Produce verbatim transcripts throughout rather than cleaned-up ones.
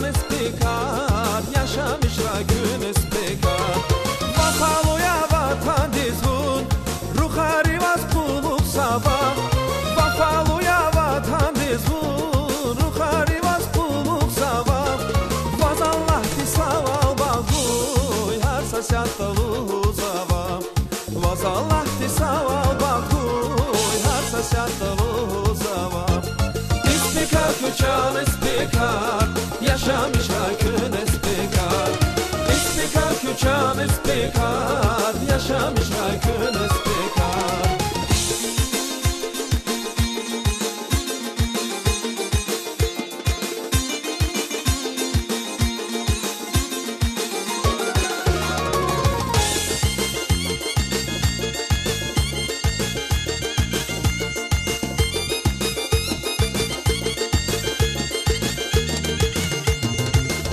Спикар, яшамиш ракуни спикар. Вафалу я ватандиз вун, рухариваз къуллугъзава. Вафалу я ватандиз вун, рухариваз къуллугъзава. Ваз Аллагьди савал багъуй, гьар са сятда лугьузава. Ваз Аллагьди савал багъуй, гьар са сятда лугьузава. Испикар, куь чан испикар, яшамиш ракуни спикар. Испикар, куь чан испикар, яшамиш ракуни спикар.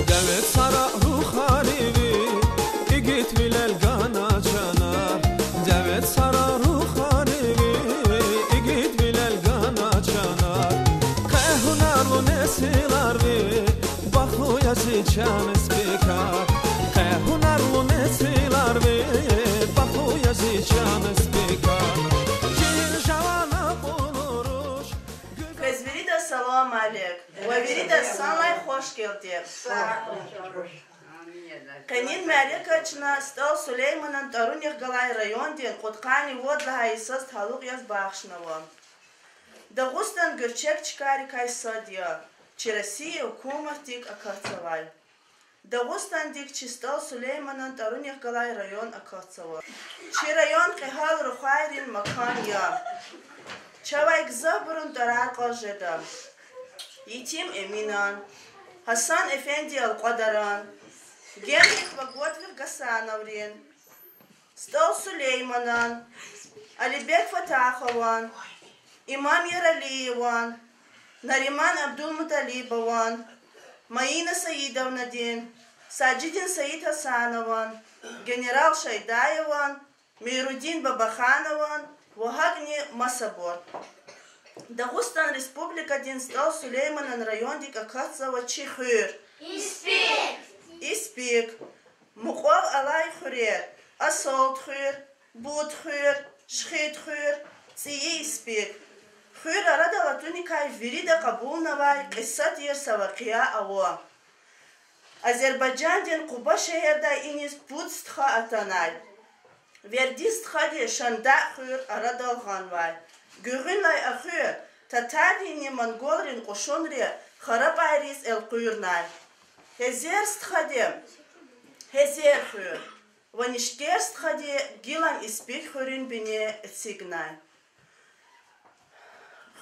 Девет сара рухариви, игитвилел гана чанар. Девет сара рухариви, игитвилел гана чанар. Къе гьунарлу несилар ви, бахтлу я зи чан испикар. Къе гьунарлу несилар ви, бахтлу я зи чан испикар. Чир жаван акьул руш. Квез виридаз салам алейк ва виридаз санлай хвашгелди. Къенин мярекат чна СтӀал Сулейманан тӀварунихъ галай райондин кьудкъанни вад лагьай йисуз талукь яз бахшнава. Дагъустан гуьрчег чкайрикай сад я, чи Россия гьукуматдик акатзавай. Дагъустандик чи СтӀал Сулейманан тӀварунихъ галай район акатзава. Чи район кьегьал рухвайрин макан я. Чавай гзафбурун тӀварар кьаз жеда: Етим Эминан, Гьасан-эфенди Алкьвадаран, Генрих ва Годвиг Гьасановрин, СтӀал Сулейманан, Алибек Фатахован, Имам Яралиеван, Нариман Абдулмуталибован, Маина Саидовнадин, Сажидин Саидгьасанован, генерал Шайдаеван, Мейрудин Бабаханован ва гьакӀни масабур. Дагъустан Республикадин СтӀал Сулейманан райондик акатзава чи хуьр Испик. Мукьвал алай хуьрер: Асалт хуьр, Буд хуьр, Шихид хуьр, ЦӀийи Испик. Хуьр арадал атуникай вирида кьабулнавай кьисса тир са вакъиа ава. Азербайжандин Къуба шегьердай иниз пуд стха атанай. Вердин стхади Шандагь хуьр арадал гъанвай. Гуьгъуьнлай а хуьр татарринни монголрин кьушунри харапӀайриз элкъуьрнай. Гьезер стхади Гьезер хуьр ва нишкер стхади гилан Испик хуьруьн бине эцигнай.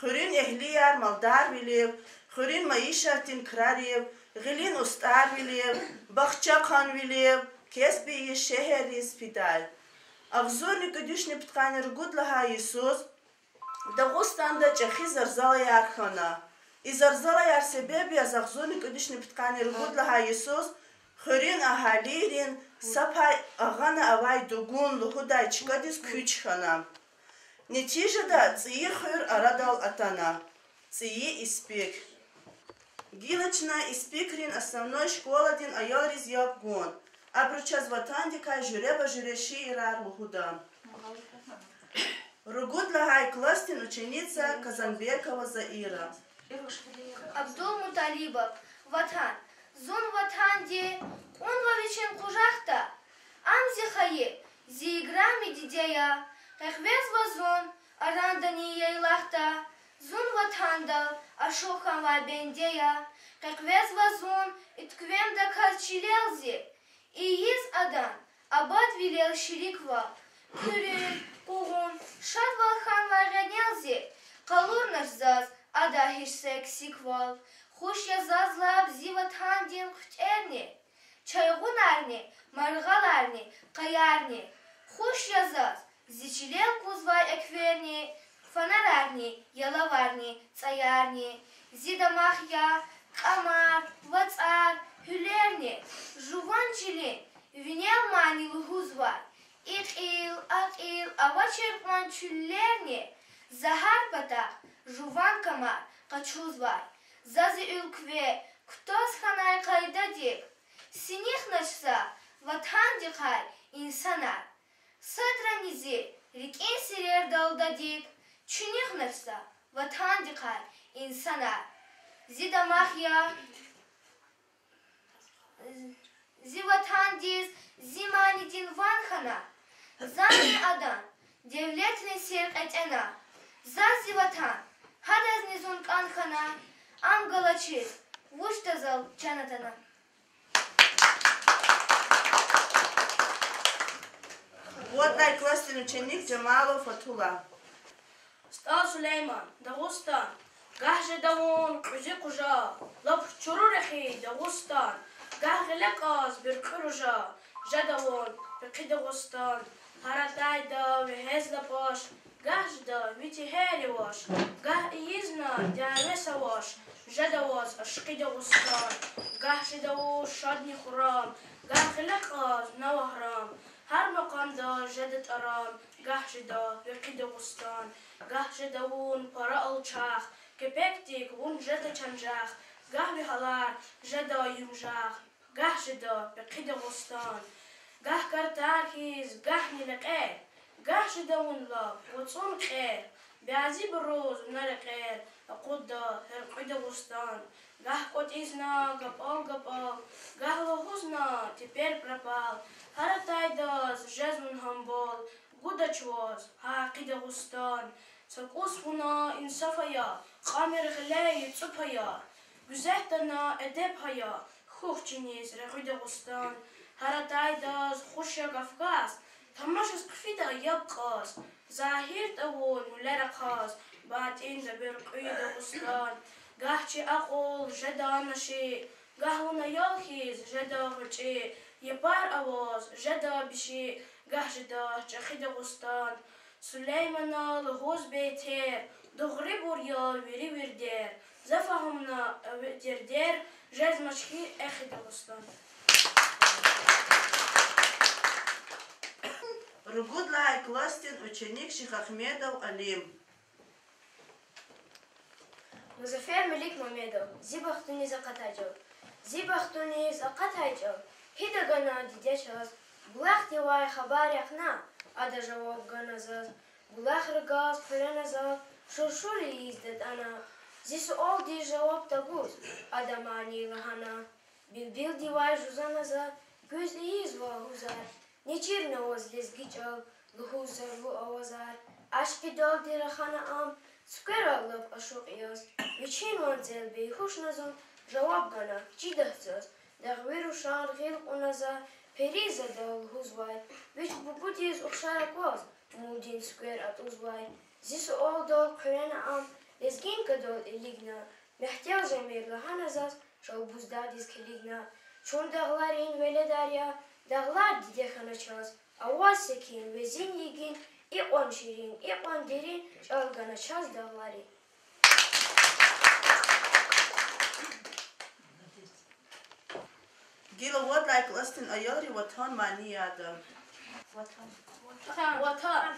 Хуьруьн эгьлияр малдарвилив, хуьруьн майишатдин крарив, гъилин устӀарвилив, бахча хъанвилив кесб ийиз шегьерриз фидай. Агъзурни кӀуьд вишни пудкъанни ругуд лагьай йисуз Дагъустанда чӀехи зарзалаяр хьана. И зарзалаяр себеб яз агъзурни кӀуьд вишни пудкъанни ругуд лагьай йисуз хуьруьн агьалийрин са пай агъана авай Дугун лугьудай чкадиз куьч хьана. Нетижада ЦӀийи хуьр арадал атана. ЦӀийи Испик. Гила чна Испикрин основной школадин аялриз яб гун, абуру чаз Ватандикай жуьреба-жуьре шиирар лугьуда. Ругуд лагьай классдин ученица Казанбекова Заира. Абдулмуталибов. Ватан. Зун ватанди кьунва вичин къужахда, ам зи хайи, зи играми диде я. Къекъвезва зун арандани яйлахда, зун ватандал ашукь хьанвай бенде я. Къекъвезва зун и туьквендаказ чилел зи, ийиз адан абадвилел шериквал. Куьруьн, къугъун шадвал хьанвай гъенел зи, къалурнач заз адан гьич са эксиквал. Хуш я заз лап зи ватандин хъуьтӀерни, чайгъунарни, маргъаларни, къаярни. Хуш я заз зи чилел кузвай экверни, фонарарни, ялаварни, цӀаярни. Зи дамах я кӀамар, вацӀар, гьуьлерни, жуван чилин винел мани лугьузвай, и кьил, а кьил авачир кьван чуьллерни. За гьар патахъ жуван камар къачузвай, за зи уьлкве Кутаз хьанай къайдадик, синихнач са ватандихъай инсанар. Садрани зи рикӀин сирер далдадик, чуьнуьхнач са ватандихъай инсанар. Зи дамах я, зи ватандиз зи манидин ван хьана, зани адан девлетрин сир кьетӀена. Заз зи ватан, гьадазни зун кӀан хьана, ам галачиз вучда зал чан атана. Вад лагьай классдин ученик Жамалов Фатула. СтӀал Сулейман, Дагъустан. Гагь жеда вун кьуьзуь къужа, лап чуру рехи Дагъустан. Гагь гъиле кьаз буьркьуь ружа, жеда вун пехъи Дагъустан. Гьар атайда вегьез лапаш, гагь жеда ви тегьер яваш, гагь ийизна дяве саваш, жеда ваз ашкъи Дагъустан. Гагь жеда вун шадни хуррам, гагь гъиле кьаз нав агьрам, гьар макъамда жеда тӀарам, гагь жеда вехъи Дагъустан. Гагь жеда вун пара алчах, кепекдик вун жеда чанжах, гагь ви гьалар жеда юмжах, гагь жеда пехъи Дагъустан. Гагь картар хьиз, гагьни лекьер, гагь жеда вун лап вацӀун кьер, бязибуруз вуна рекьер акъудда гьяркьуь Дагъустан. Гагь кӀватӀизна гапӀал-гапӀал, гагь лугьузна тепер-прапал, гьар атайдаз жез вун гьамбал, гудач ваз гьакъи Дагъустан. Са кӀус вуна инсаф ая, кьамир гъиле яцӀуп ая, гуьзетдана эдеб гьая, хьухь чиниз регъуь Дагъустан. Гьар атайдаз хуш я Кавказ, тамашиз хъфида яб кьаз, загьирда вун вилер ахъаз, батӀинда буьркьуь Дагъустан. Гагь чи акьул жеда наши, гагь вун аял хьиз жеда гъвечӀи, япар аваз жеда биши, гагь жеда чӀехи Дагъустан. Сулеймана лугьуз бейтер, дугърибур я вири вирдер, за фагьумна дердер, жезмач хьи эхи Дагъустан. Ругуд лагьай классдин ученик Шихагьмедов Алим. Музаффер Меликмамедов, Зи бахтуниз акъатай чӀал. Зи бахтуниз акъатай чӀал, гьида гана диде чаз? Булахдивай хабар яхъна, ада жаваб гана заз. Булахрагаз хъуьрена за, шуршур ийиз датӀана. Зи суалдиз жаваб тагуз, ада мани лагьана. Билбилдивай жузана за, гуьз ийизва гьузар. Нечирна ваз лезги чӀал, лугьуз зарлу авазар. Ашкъидалди рахана ам, цуькверал лап ашукь яз. Вичин ванцел бейгьушна зун, жаваб гана чидач заз. Дагъви рушан гъил кьуна за, перизада лугьузвай. Вич бубудиз ухшар акваз, мулдин цуьквер атӀузвай. Зи суалдал хъуьрена ам, лезгинкадал илигна. Мягьтел жемир лагьана заз, Шалбуздагъдиз килигна. Чун дагъларин веледар я, дагълар диде хьана чаз. Аваз секин, везин йигин, икьван ширин, икьван дерин чӀал гана чаз дагъларин. Гила вад лагьай классдин аялри Ватан мани яда. Ватан. Ватан.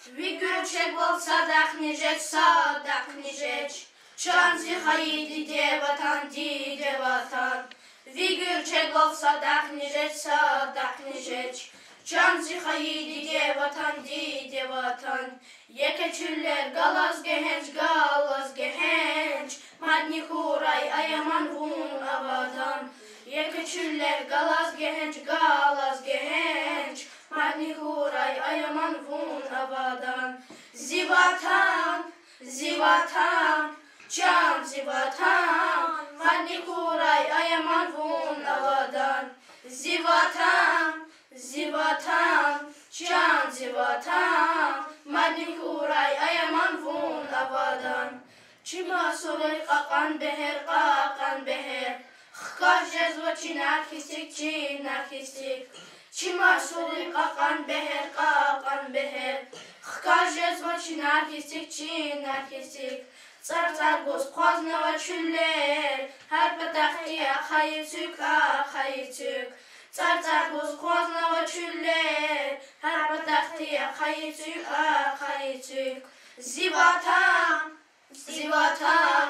Ви гуьрчегвал садахъни жеч, садахъни жеч, чан зи хайи диде Ватан, диде Ватан. Ви гуьрчегвал садахъни жеч, садахъни жеч, чан зи хайи диде Ватан, диде Ватан. Еке чуьллер галаз гегьенш, галаз гегьенш, мадни хьурай ая ман вун авадан. Еке чуьллер галаз гегьенш, галаз гегьенш, мадни хьурай ая ман вун авадан. Зи Ватан, зи Ватан, чан зи Ватан, мадни хьурай ая ман вун авадан. Зи Ватан, зи Ватан, чан зи Ватан, мадни хьурай ая ман вун авадан. Чи махсурин кьакьан бегьер, кьакьан бегьер, хкаж жезва чинар хьиз тик, чинар хьиз тик. Чи махсурин кьакьан бегьер, кьакьан бегьер, хкаж жезва чинар хьиз тик, чинар хьиз тик. ЦӀарцӀар гуз хъвазнава чуьллер, гьар патахъди ахъайи цуьк, ахъайи цуьк. ЦӀарцӀар гуз хъвазнава чуьллер, гьар патахъди ахъайи цуьк, ахъайи цуьк. Зи Ватан, зи Ватан,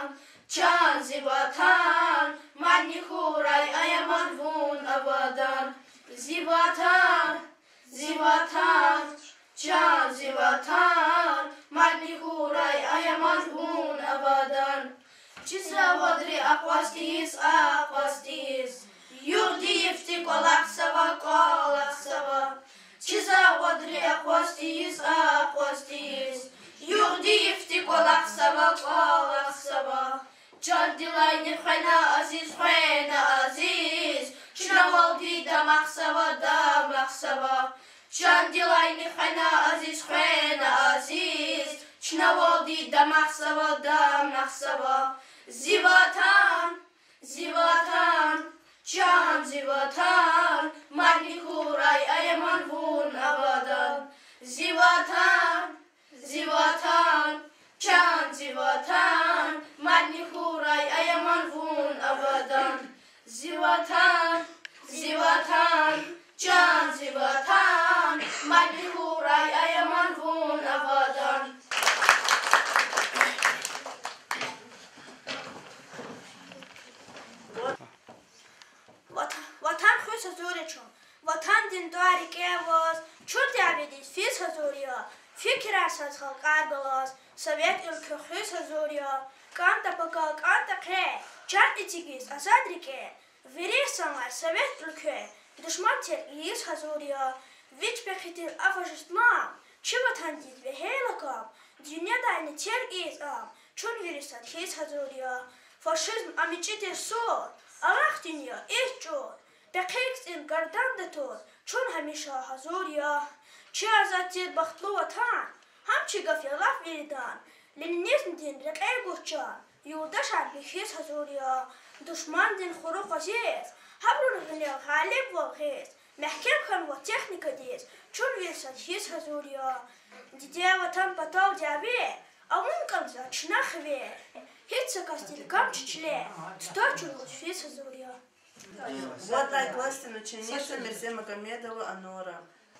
Чан зи ватан, мадни хьурай аяман вун абадан. Зи ватан, зи ватан, чан зи ватан, мадни хьурай аяман вун абадан. Чиз авадри акъваз тийиз, акъваз тийиз, югъди йифди кӀвалахзава, кӀвалахзава. Чиз авадри акъваз тийиз, акъваз тийиз, югъди йифди кӀвалахзава, кӀвалахзава. Чандилайни хвена азиз, хвена азиз, чнавалди дамахзава, дамахзава. Чандилайни хвена азиз, хвена азиз, чнавалди дамахзава, дамахзава. Зи ватан, зи ватан, чан зи ватан, мадни хьурай аяман вун абадан. Зи ватан, зи ватан, чан зи ватан, мадни хьурай аяман вун абадан. Зи ватан, зи ватан, чан зи ватан, мадни хьурай аяман вун абадан. Ватан, ватан хуьз гьазур я чун. Ватандин тӀвар рикӀе аваз, чун дяведиз физ гьазур я. Фикирар саз халкьар галаз, совет уьлкве хуьз гьазур я. КӀантӀа пакал, кӀантӀа хъел, чан эцигиз азад рикӀе. Вири санлай совет уьлкве душман терг ийиз гьазур я. Вич пехъи тир а фашистдин лам чи ватандиз вегьейла кам, дуьньядайни терг ийиз ам, чун вири сад хьиз гьазур я. Фашизм ам ичӀи тир сур, алахъ дуьнья ич чӀур, пехъи кицӀин гарданда тур, чун гьамиша гьазур я. Чи азад тир бахтлу ватан, гьам чи гаф я лап виридан, ленинизмдин рекье гуз чан, юлдашар михьиз гьазур я. Душмандин хуру къвазиз, гьабурун гъилел гъалибвал гъиз, мягькем хьанва техникадиз, чун вири сад хьиз гьазур я. Диде ватан патал дяви авун кӀанзава чна хиве. Гьич са касдин кам чи чиле тута чун вуч физ гьазур я. Вад лагьай классдин ученица Мирзе Магомедова Анура.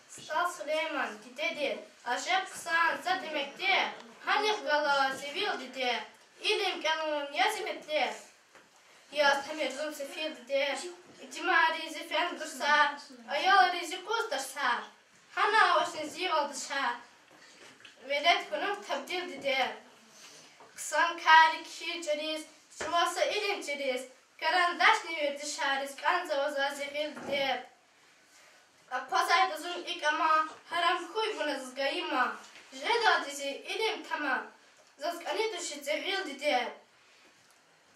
СтӀал Сулейман, дидеди, ажеб хъсан за демекди, гьанихъ галаз зи вил, диде, илим кӀелун я зи метлеб. Яз тамир зун сефил, диде, итимари зи фена дурсар, аялри зи къуз тарсар, гьана авачни зи валдашар, велед хьунухъ табдил, диде. Хъсан карри кхьин чӀариз, чӀугваз са илим чириз, карандашни вердишариз кӀанзава заз зи гъил, диде. Акъвазайда зун икӀ ама, гьарам хьуй вуна заз гайима, жедалди зи илим тамам, заз кӀани тушир зи гъил, диде.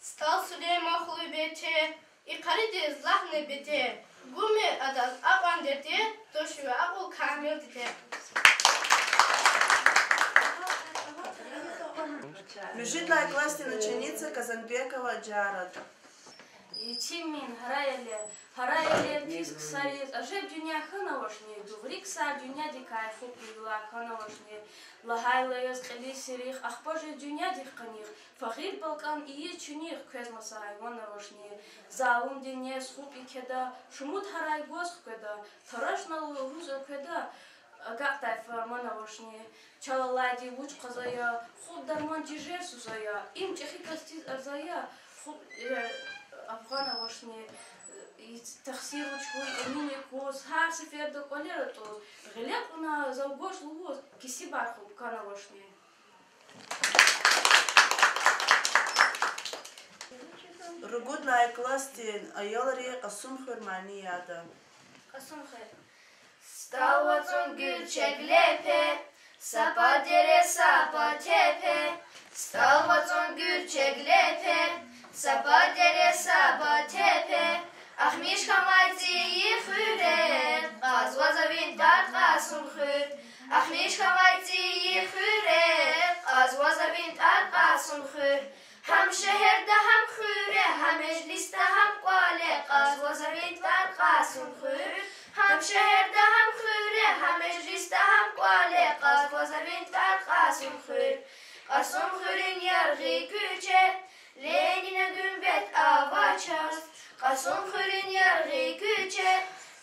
СтӀал Сулейман хулубете, и къаридиз лагьна бете, гумир адаз акьван дерде, туш ви акьул камил, диде. Муьжуьд лагьай классдин ученица Казанбекова Жарат. Етимин гьарай элер, гьарай элер пис ксариз, ажеб дуьнья хьанавачни, дугъри ксар дуьньядикай хупӀ вилик хьанавачни, лагьайла яз кьилиз сирих, ахпа жез дуьньядихъ къаних, фагъир балкӀан ийиз чуьнуьх, квез маса гьайван авачни, залумдин нез хупӀ кхьеда, шумуд гьарай гваз хкведа, тарашна лугьуз элкъведа, агакьдай фарман авачни, чал алайди вуч къазая, хупӀ дарман тежер сузая, им чӀехи касдиз арзая, хупӀ, э, афгъан авачни, э, тахсир вуч хьуй, Эмин йикъуз, гьар сеферда кӀвалера тӀуз, гъиле кьуна зав гвач лугьуз, кесибар хупӀ кан авачни. Ругуд лагьай классдин аялри Кьасумхуьр мани яда. Кьасумхуьр. СтӀал вацӀун гуьрчег лепе, са пад дере, са пад тепе. СтӀал вацӀун гуьрчег лепе, са пад дере, са пад тепе. Ахмиш хьанвай цӀийи хуьре, кьазва за ви тӀвар, Кьасумхуьр. Ахмиш хьанвай цӀийи хуьре, кьазва за ви тӀвар, Кьасумхуьр. Гьам шегьерда, гьам хуьре, гьам межлисда, гьам кӀвале, кьазва за ви тӀвар, Кьасумхуьр. Гьам шегьерда, гьам хуьре, гьам межлисда, гьам кӀвале, кьазва за ви тӀвар, Кьасумхуьр. Кьасумхуьруьн яргъи куьче Ленина гуьмбет ава чаз. Кьасумхуьруьн яргъи куьче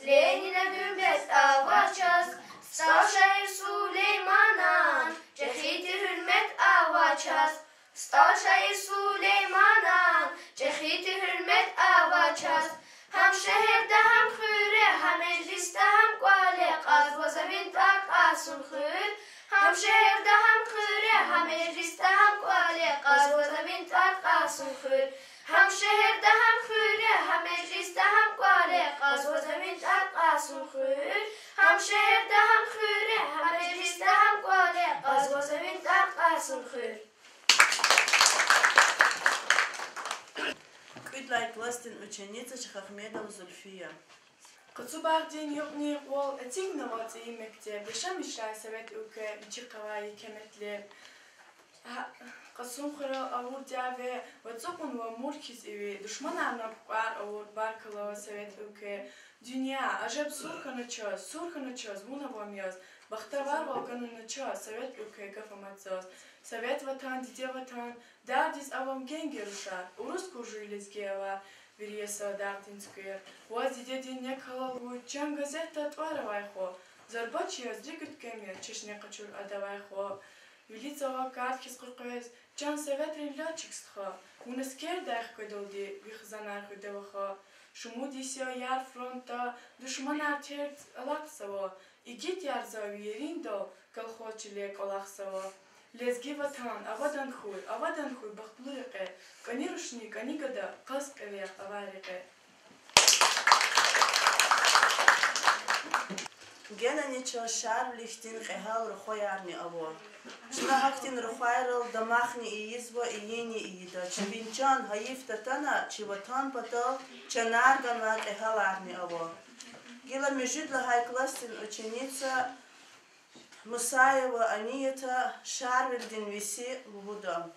Ленина гуьмбет ава чаз. СтӀал шаир Сулейманан чӀехи тир гьуьрмет ава чаз. СтӀал шаир Сулейманан чӀехи тир гьуьрмет ава чаз. Гьам шегьерда, гьам хуьре, гьам межлисда, гьам кӀвале кьаз, вазавин тӀвар кьасун хуьр. Гьам шегьерда, гьам хуьре, гьам межлисда, гьам кӀвале кьаз, вазавин тӀвар кьасун хуьр. Гьам шегьерда, гьам хуьре, гьам межлисда, гьам кӀвале кьаз, вазавин тӀвар кьасун хуьр. Гьам шегьерда, гьам хуьре, гьам межлисда, гьам кӀвале кьаз, вазавин тӀвар кьасун хуьр. Кьуьд лагьай классдин ученица Шихагьмедова Зульфия. Къацу багъдин юкьни кьвал эцигнава цӀийи мектеб, яшамишай совет уьлкве, вичихъ авай еке метлеб. Гьа, Къасумхуьрел авур дяве вацӀукьунва мур хьиз иви, душманарна пукӀвар авур баркалла совет уьлкве. Дуьнья, ажеб сур хьана чаз, сур хьана чаз, вун авам яз, бахтаварвал ганана чаз, совет уьлкве гаф амач заз. Совет ватан, диде ватан, дагъдиз авам генге рушар, урус, кужуй, лезги авар, вири я са дагъдин цуьквер. Ваз дидедин нек гьалал вуч, чан газетда тӀвар авай хва, зарбач яз, рикӀ уьтквем яз, чешне къачур адавай хва. Вилиз ава кард хьиз къекъвез, чан советрин лётчик стха, вун аскердай хкведалди ви хизанар хуьда ваха. Шумуд йис я яр фронтда, душманар терг алахъзава, игит ярзава ви ериндал, колхоз чиле кӀвалахзава. Лезги ватан, авадан хьуй, авадан хьуй бахтлу рекье, кӀани рушни, кӀани гада, кьаз кьеве авай рекье. Генани чаз Шарвили хьтин кьегьал рухваярни ава. Чна гьахьтин рухвайрал дамахни ийизва, ийини ийидач. Чпин чан гьайиф татана чи ватан патал чанар ганвай кьегьаларни ава. Гила муьжуьд лагьай классдин ученица Мусаева Анията Шарвилидин веси лугьуда.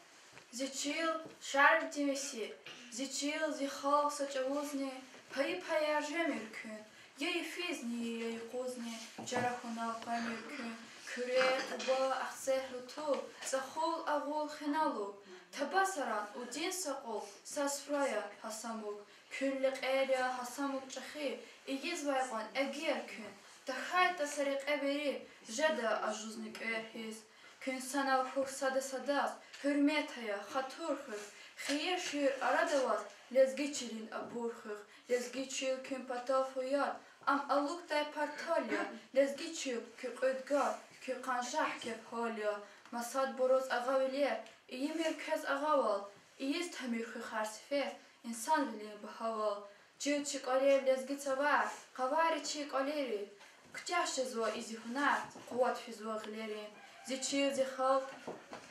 Зи чил, Шарвилидин веси, зи чил, зи халкь, са чӀавузни пайи-паяр жемир куьн, я йифизни, я юкъузни чара хьунал къвемир куьн. Куьре, Къуба, Ахцегь, Рутуб, ЦӀахул, Агъул, Хиналуг, Табасаран, Удин, Сакьул, са суфра я гьа самук. Куьн лекьер я гьа самук чӀехи, ийизвай кьван эгер куьн тахьайтӀа са рекье вири, жеда ажузни кӀвер хьиз. Куьн санал хьухь сада садаз, гьуьрмет ая, хатур хуьх, хийир-шуьр арада аваз, лезги чилин абур хуьх. Лезги чил куьн патал фу яд, ам алукӀдай партал я, лезги чил куь кьуьд гад, куь къанжах кеф-гьал я. Масадбуруз агъавилер ийимир квез агъавал, ийиз тамир хуьх гьар сефер инсанвилин багьавал. Чил чи кӀвалер, лезги цавар, къавари чи кӀвалери, куьтягь жезва и зи гьунар, къуват физва гъилерин. Зи чил, зи халкь,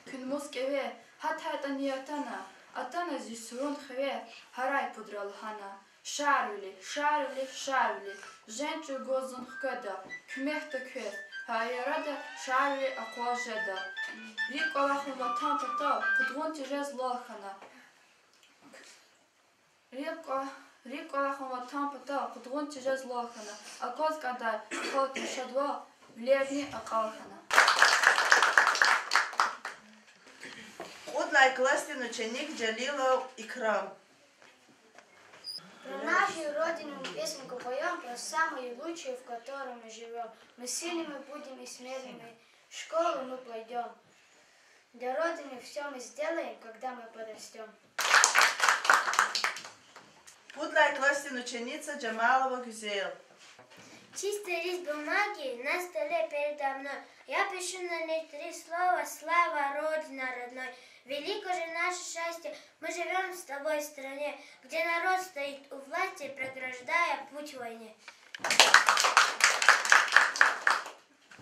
куьн мус кӀеве, гьатайтӀани атана, атана зи сурун хиве, гьарай пудра лагьана: Шарвили, Шарвили, Шарвили, женг чӀугуз зун хкведа, куьмекда квез, гьа ярада Шарвили акъваз жеда. РикӀ кӀвалахун ватан патал къудгъун тежез лал хьана. РикӀ кӀва-, рикӀ кӀвалахун ватан патал къудгъун тежез лал хьана. Акваз кӀандай халкьдин шадвал вилерни акьал хьана. Кьуд лагьай классдин ученик Жалилов Икрам. Про нашу Родину мы песенку поём, про самую лучшую, в которой мы живём. Мы сильными будем и смелыми, в школу мы пойдём. Для Родины всё мы сделаем, когда мы подрастём. Кьуд лагьай классдин ученица Джамалова Гуьзел. Чистый лист бумаги на столе передо мной. Я пишу на ней три слова: «Слава, Родина родной». Велико же наше счастье, мы живём с тобой в стране, где народ стоит у власти, преграждая путь войне.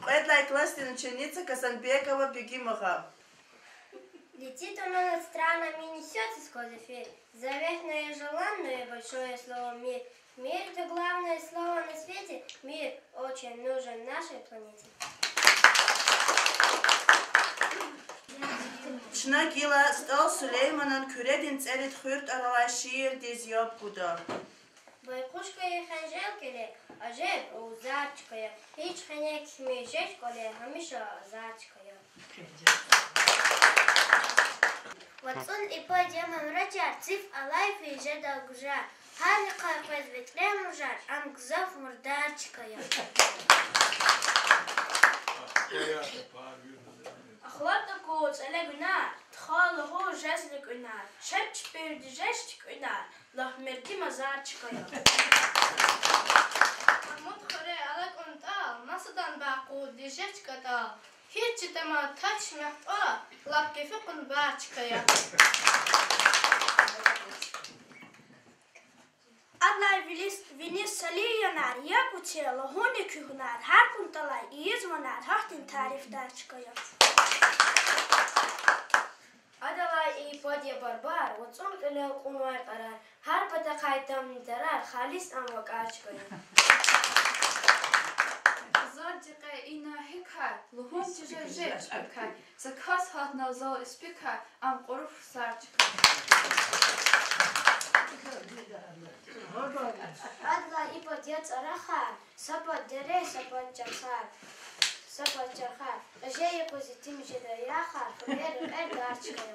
Кьвед лагьай классдин ученица Казанбекова Бегимагъа. Летит оно над странами, несётся сквозь эфир. Заветное, желанное, большое слово «мир». Мир — это главное слово на свете. Мир очень нужен нашей планете. Чна гила СтӀал Сулейманан Куьредин цӀерид хуьр тӀвар алай шиирдиз яб гуда. Байкъушка я хенжел кӀеле, ажеб авзар чка я, гьич хенек хьмиз жеч кӀвале, гьамиша азар чка я. ВацӀун ипад я мамрачар, циф алай физ жеда гужар, гьар йикъай къвез ветрен ружар, ам гзаф мурдар чка я. Ахлад аку цӀеле гуьна, Къал лугьуз жезли кӀуьнар, чеб чпивди жеч туькӀуьнар, лап мерди мазар чка я. Амуд хуьре алакьун тӀал, масадан бахкъуди жеч кӀатӀал, гьич чи тама тачмехтӀа, лап кефи кьунбар чка я. Адалай вилис-, виниз сали янар, я куьце лугьуни куь гьунар, гьар кӀунтӀалай ийиз ванар, гьахьтин тарифдар чка я. Адалай и пад я барбар, вацӀун кьилел кьунвай кьарар, гьар патахъай тамни тарар, халис ам вакӀар чка я. Заз дикъе ина гьикай, лугьун тежер жеч пекай, са кас гьатна зал испикай, ам кьуру фусар чка я. Адалай и пад я цӀарахар, са пад дере, са пад чархар, са пад чархар. Кьеже юкъуз итим жеда яхар, хуьрер, рекьер дар чка я.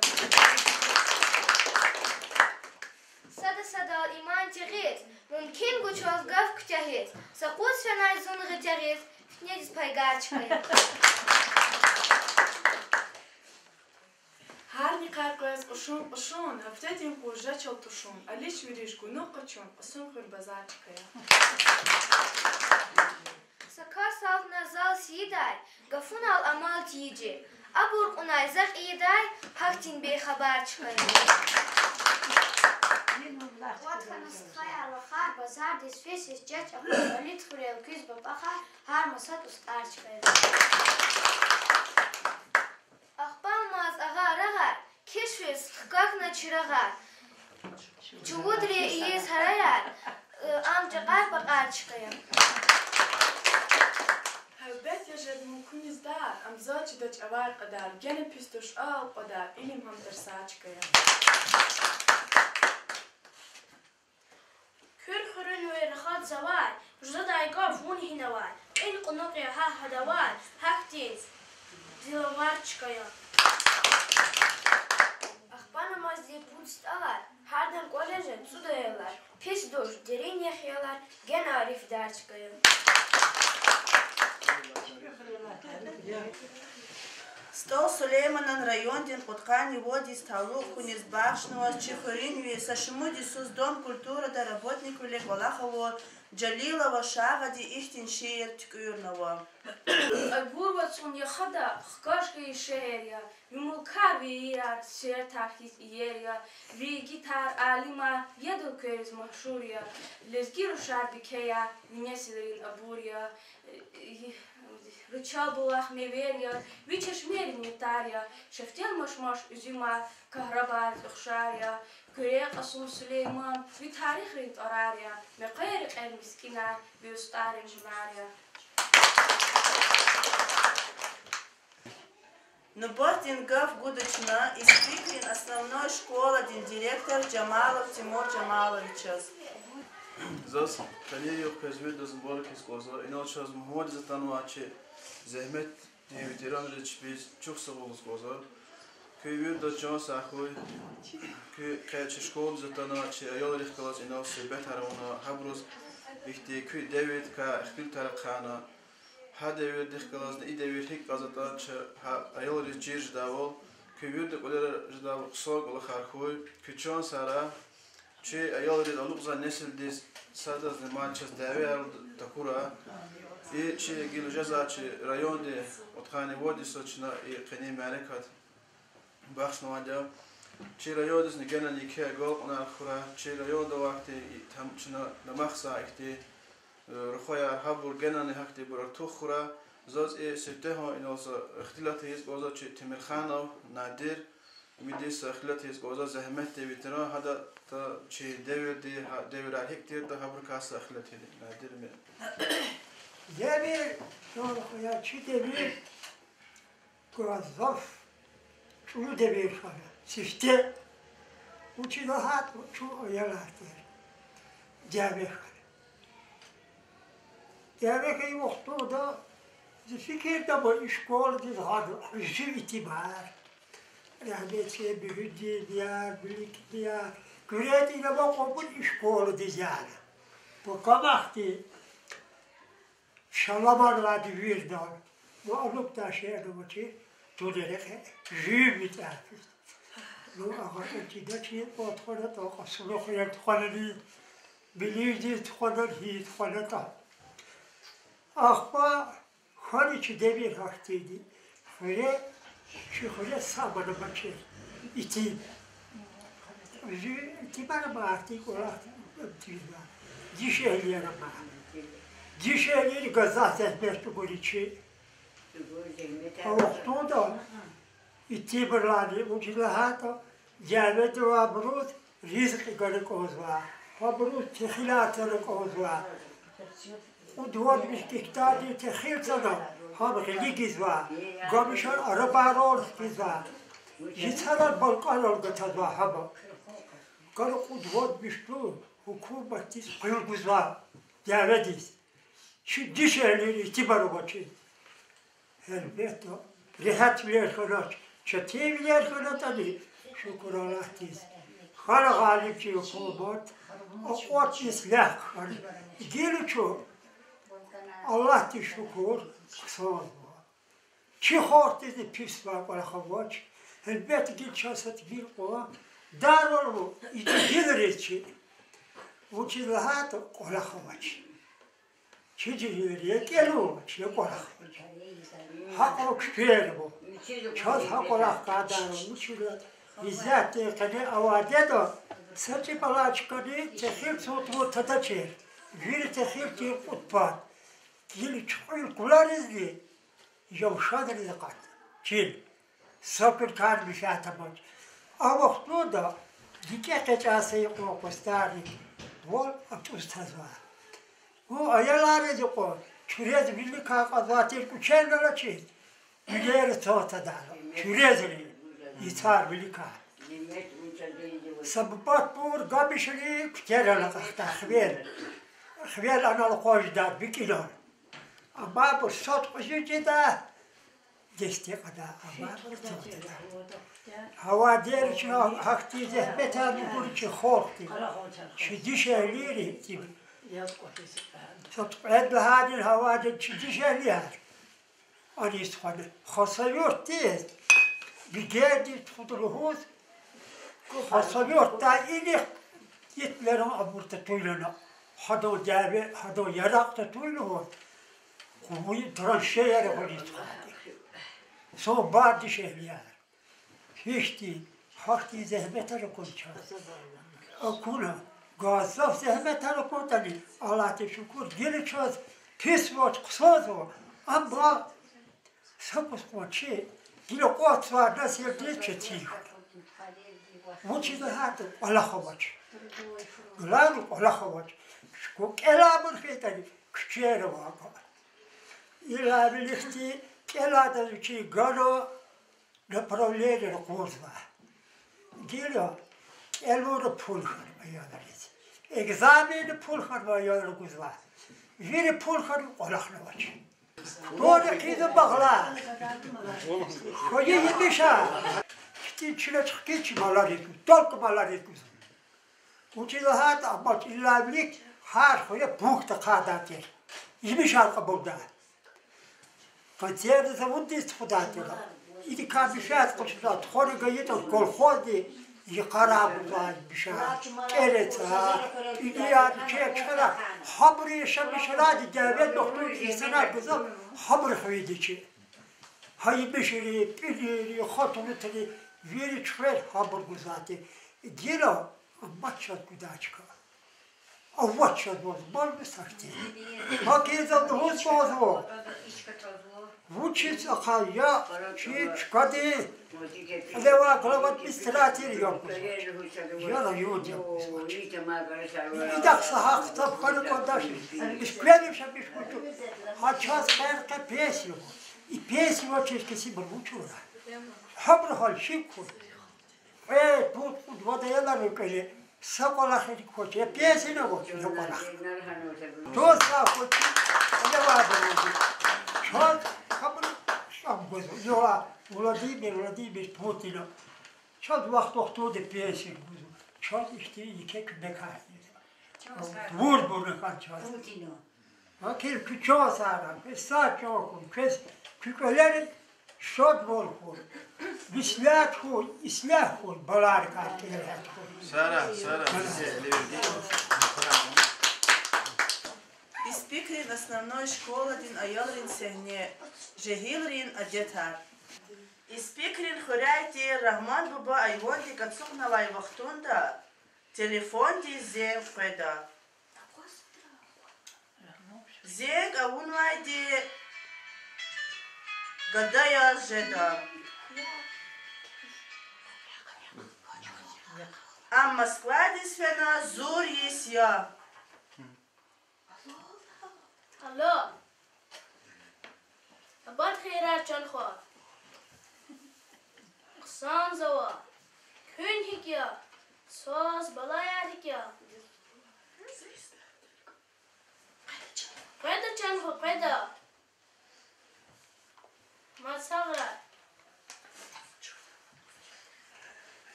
Сада-садал иман тегъиз, мумкин гуз чаз гаф куьтягьиз, са къуз фенай зун гъетягъиз, фитнедиз пайгар чка я. Гьарни къекъвез кьушун-кьушун, гьафтедин къуз жечел тушун, алич-вилич гунугъ къачун, Кьасумхуьр базар чка я. Са кас гьатна зал сийидай, гафунал амал тийижир, абур кьунай захъ ийидай, гьахьтин бейхабар чка я. Вад хьана стхаяр-вахар, базардиз физ-физ жеч акъваз, Алид хуьрел куьз бапӀахар, гьар масад устӀар чка я. Ахпа амаз агъа-рагъар, кишвиз хкахьна чирагъар, чувудри ийиз гьараяр, ам жакъар-пакьар чка я. Гьелбет, я жеда мумкуниз дар, ам заз чидач авай кьадар, гена пис туш а алкьвадар, илим гьам тарсар чка я. Куьр хуьруьнви рахадзавай, жузадай гаф вун гьинавай, кьил кьунухъ я гьа гьадавай, гьахьтин диловар чка я. Ахпа намазди пуд стӀалар, гьардан кӀвале жен цӀуд аялар, пис туш дерин я хиялар, гена арифдар чка я. СтӀал Сулейманан райондин кьудкъанни вад йис талукь хьуниз бахшнаваз чи хуьруьнви са шумуд йисуз Дом культурада работниквиле кӀвалах авур Жалилова Шагъади ихьтин шиир туькӀуьрнава. Абур вацӀун яхада хкаж хьайи шегьер я, ви мулкар, ви иер, сиретар хьиз иер я, ви игитар, алимар ядал квез машгьур я, лезги рушар, бикеяр ви несилрин абур я, Ручал булах мевер я, ви чешмерин ятар я, шефтел машмаш, уьзуьмар, кагьрабар, ухшар я, Куьре Кьасум Сулейман ви тарихрин тӀварар я, мекъвер рекьер мискӀинар ви устӀаррин гьунар я. Нубатдин гаф гуда чна Испикрин основной школадин директор Жамалов Тимур Жамаловичаз. Заз къенин югъ квез вирдаз мубарак ийиз кӀанзава. Инал чаз Мугьаммадиз атанвай чи зегьметдин ветеранриз чпиз чухсагъул лугьуз кӀанзава. Куьн вирдаз чан сагъ хьуй. Куьн къе чи школадиз атана, чи аялрихъ галаз инал суьгьбетар авуна, гьабуруз ихьтин куь девирдикай ихтилатар ахъайна. Гьа девирдихъ галазни и девир гьикӀ кьазватӀа, чи гьа аялриз чир жедайвал, куь вирида кӀвалера жедайвал хъсан кӀвалахар хьуй, куь чан сагърай, чи аялриз, алукьзавай несилдиз садазни мад чаз дявеяр такурай. И чи гила жезвай чи районди кьудкъанни вад йисуз чна и къенин мярекат бахшнавайди я. Чи райондизни генани еке агалкьунар хьурай, чи районда авай ихьтин, и, там, чна дамахзавай ихьтин, э, рухваяр, гьабур генани гьахьтинбур артух хьурай. Заз и сифтегьан инал са ихтилат ийиз кӀанзава чи Темирханов Надир, мидиз са ихтилат ийиз кӀанзава, зегьметдин ветеран, гьадатӀа чи девирди, гьа девирар гьикӀ тиртӀа, гьабурукай са ихтилат ийида. Надир, мед. Девир, чан хуя, чи девир гзаф чӀуру девир хьана, сифте. Вучиз лагьайтӀа чун аялар тир, дяве хьана. Дяве хьайи вахтунда зи фикирда ма и школадиз гьада жуьре итимар, рагьметлу Муьгьуьддинди яр, Меликди яр, Куьре тӀимил акьунбур и школадиз яна. Пакамахьди шаламар лагьайди виридал, ва алукӀдай шейэр авачир, туна рекье жуьре итӀа. Ну, агъа, чида чи кӀватӀ тухванатӀа, Къасумхуьрел тухванани, Билиждиз тухванани, гьи тухванатӀа. Ахпа хьана чи девир гьахьтинди. Хуьре, чи хуьре са ман амачир итим. Зи итимар ама ахьтин кӀвалах тирна. Дишегьлияр ама. Дишегьлийри гзаф зегьмет чӀугур я чи. А вахтунда итимрилайни, вучиз лагьайтӀа, дяведивайбуруз ризкьи гана кӀанзава, гьабуруз техилар цана кӀанзава. Кьуд-вад виш гектардин техил цана, гьам гъилик гизва, гамишар арабайрал хкизва, жицарал балкӀанрал гатазва гьам. Гана кьуд-вад виш тур гьукуматдиз къуьл гузва, дяведиз. Чи дишегьлийри итимар авачир. Гьелбетда, регьятвилер хьанач, четинвилер хьанатӀани, шукур Аллагьдиз, хьана гъалиб чи гьукумат, акъваз чиз легь хьана. Гила чун, Аллагьдиз шукур, хъсанзава. Чи халкьдизни писвай кӀвалах авач. Гьелбетда, гила чаз са тӀимил кьван дарвал ава, и тӀимилриз чи. Вучиз лагьайтӀа кӀвалах авач. Чи жегьилри я кӀел авач, я кӀвалах авач. Гьакьван куьчер ава. Чаз гьа кӀвалах гадарун, вучиз лагьайтӀа иззатдин къене авайди я, са цӀи балай чкани техил цун тавур тадачир. Вири техил тир кьуд пад. Гила чи кьуьл куларизни явшанриз акъат чил. Са куьлкар мишат амач. А вахтунда рикӀе экъечӀай са икьван къвастарни вал атӀуз тазва. Вун аялариз икьван чуьрез виликай кьазвай тир куьчел алачиз, вилер цаз тадайла, чуьрезни, ицар виликай. Са бубатбур гамишрин куьтерал акьахдай хивел. Хивел анал акъваз жедай викӀинал. Амайбур сад кьуьзуь жеда, дестекьада, амайбур цаватада. Гьавадер чна гьахьтин зегьметар гур чи халкьди, чи дишегьлийри тир. Сад кьвед лагьайди гьавадин чи дишегьлияр. Аниз тухвана Хасавюртдиз, Бигердиз тухуда лугьуз, Хасавюртдай инихъ Гитлеран абур татуй лагьана, гьадан дяве, гьадан яракь татуй лугьуз, къуй траншеяр гъуниз тухвайди. Са бар дишегьлияр. Гьихьтин, гьахьтин зегьметар акуна чаз. Акуна, гзаф зегьметар акунтӀани, Аллагьдиз шукур, гила чаз пис авач, хъсанзава, амма са кӀус кьван чи гила акъатзавай несилдиз четин хьана. Вучиз лагьайтӀа кӀвалах авач. Главное, кӀвалах авач. Шуку кӀелайбур хьайитӀани, куьчер авай кӀвалах. Идалай виликди кӀелайдаз вичин гана направление ракъурзава. Гила кӀелунра пул хьанва аялриз. Экзаменра пул хьанва аялри гузва. Вири пул хьанва, кӀвалахни авач. Куьне хъийизва багълар. Хьайи емишар. Хьтинчилачи хкиз чи малариз гуз, только малариз гузва. Вучиз лагьайтӀа амач идалай вилик гьар хуьре пункт ахъайдай тир. Емишар кьабулдай. Консервный заводдиз тухудай тир. Идакай бишар къачудай, тухвана гайитӀа колхозди йикъарай гузвай бишар. КӀерецар, пӀинияр, чечхара, гьабурун яшамишрайди дяведин вахтунда инсанар гзаф гьабур хвейди чи. Гьа емишри, пӀинийри, хатурутри, вири чуьхвер гьабур гузвай тир. Гила амач чаз гудай чка. Авач чаз ваз, ман вуч сахьтин. ГьакӀ ийиз за лугьуз кӀанзава. Вучиз ахъая, чи чкадин кьилевай глава администрации яб гузвач, я районди яб гузвач. Идахъ са гьахъ таб хьана кӀандач, ишквер виша бишкучу. Гьа чаз къе-къе пенсия ава. И пенсия авачиз кесибур вуч авурай? Гьабуру гьал шикур. Кьве, пуд, кьуд-вад аялар кӀвале, са кӀвалахни квач, я пенсияни авач, я кӀвалах. Чаз са квачи, я вада вуди. Чаз гьабуру чӀам гузва. Я Владимир Владимирович Путина. Чаз вахт-вахтунда пенсия гузва. Чаз ихьтин еке куьмекар ийизва. Бурбурни хьана чаз. Гьакӏ куь чан сагърай, квез сагъ чан хьуй, квез куь кӏвалери Шадвал хьуй, бислят хьуй, ислягь хьуй, баларикай кӀелрат хьуй. Сара, сара, сара. Испикрин основной школадин аялрин сегьне. Жегьилрин адетар. Испикрин хуьряй тир Рагьман буба айвандик ацукьнавай вахтунда телефондиз зенг къведа. Зенг авунвайди гада яз жеда. Ам Москвадиз фена зур йис я. Алло. Абад хийирар, чан хва. Хъсанзава. Куьн гьикӀ я? Свас, балаяр гьикӀ я? Къведа, чан хва, къведа. Мад сагърай.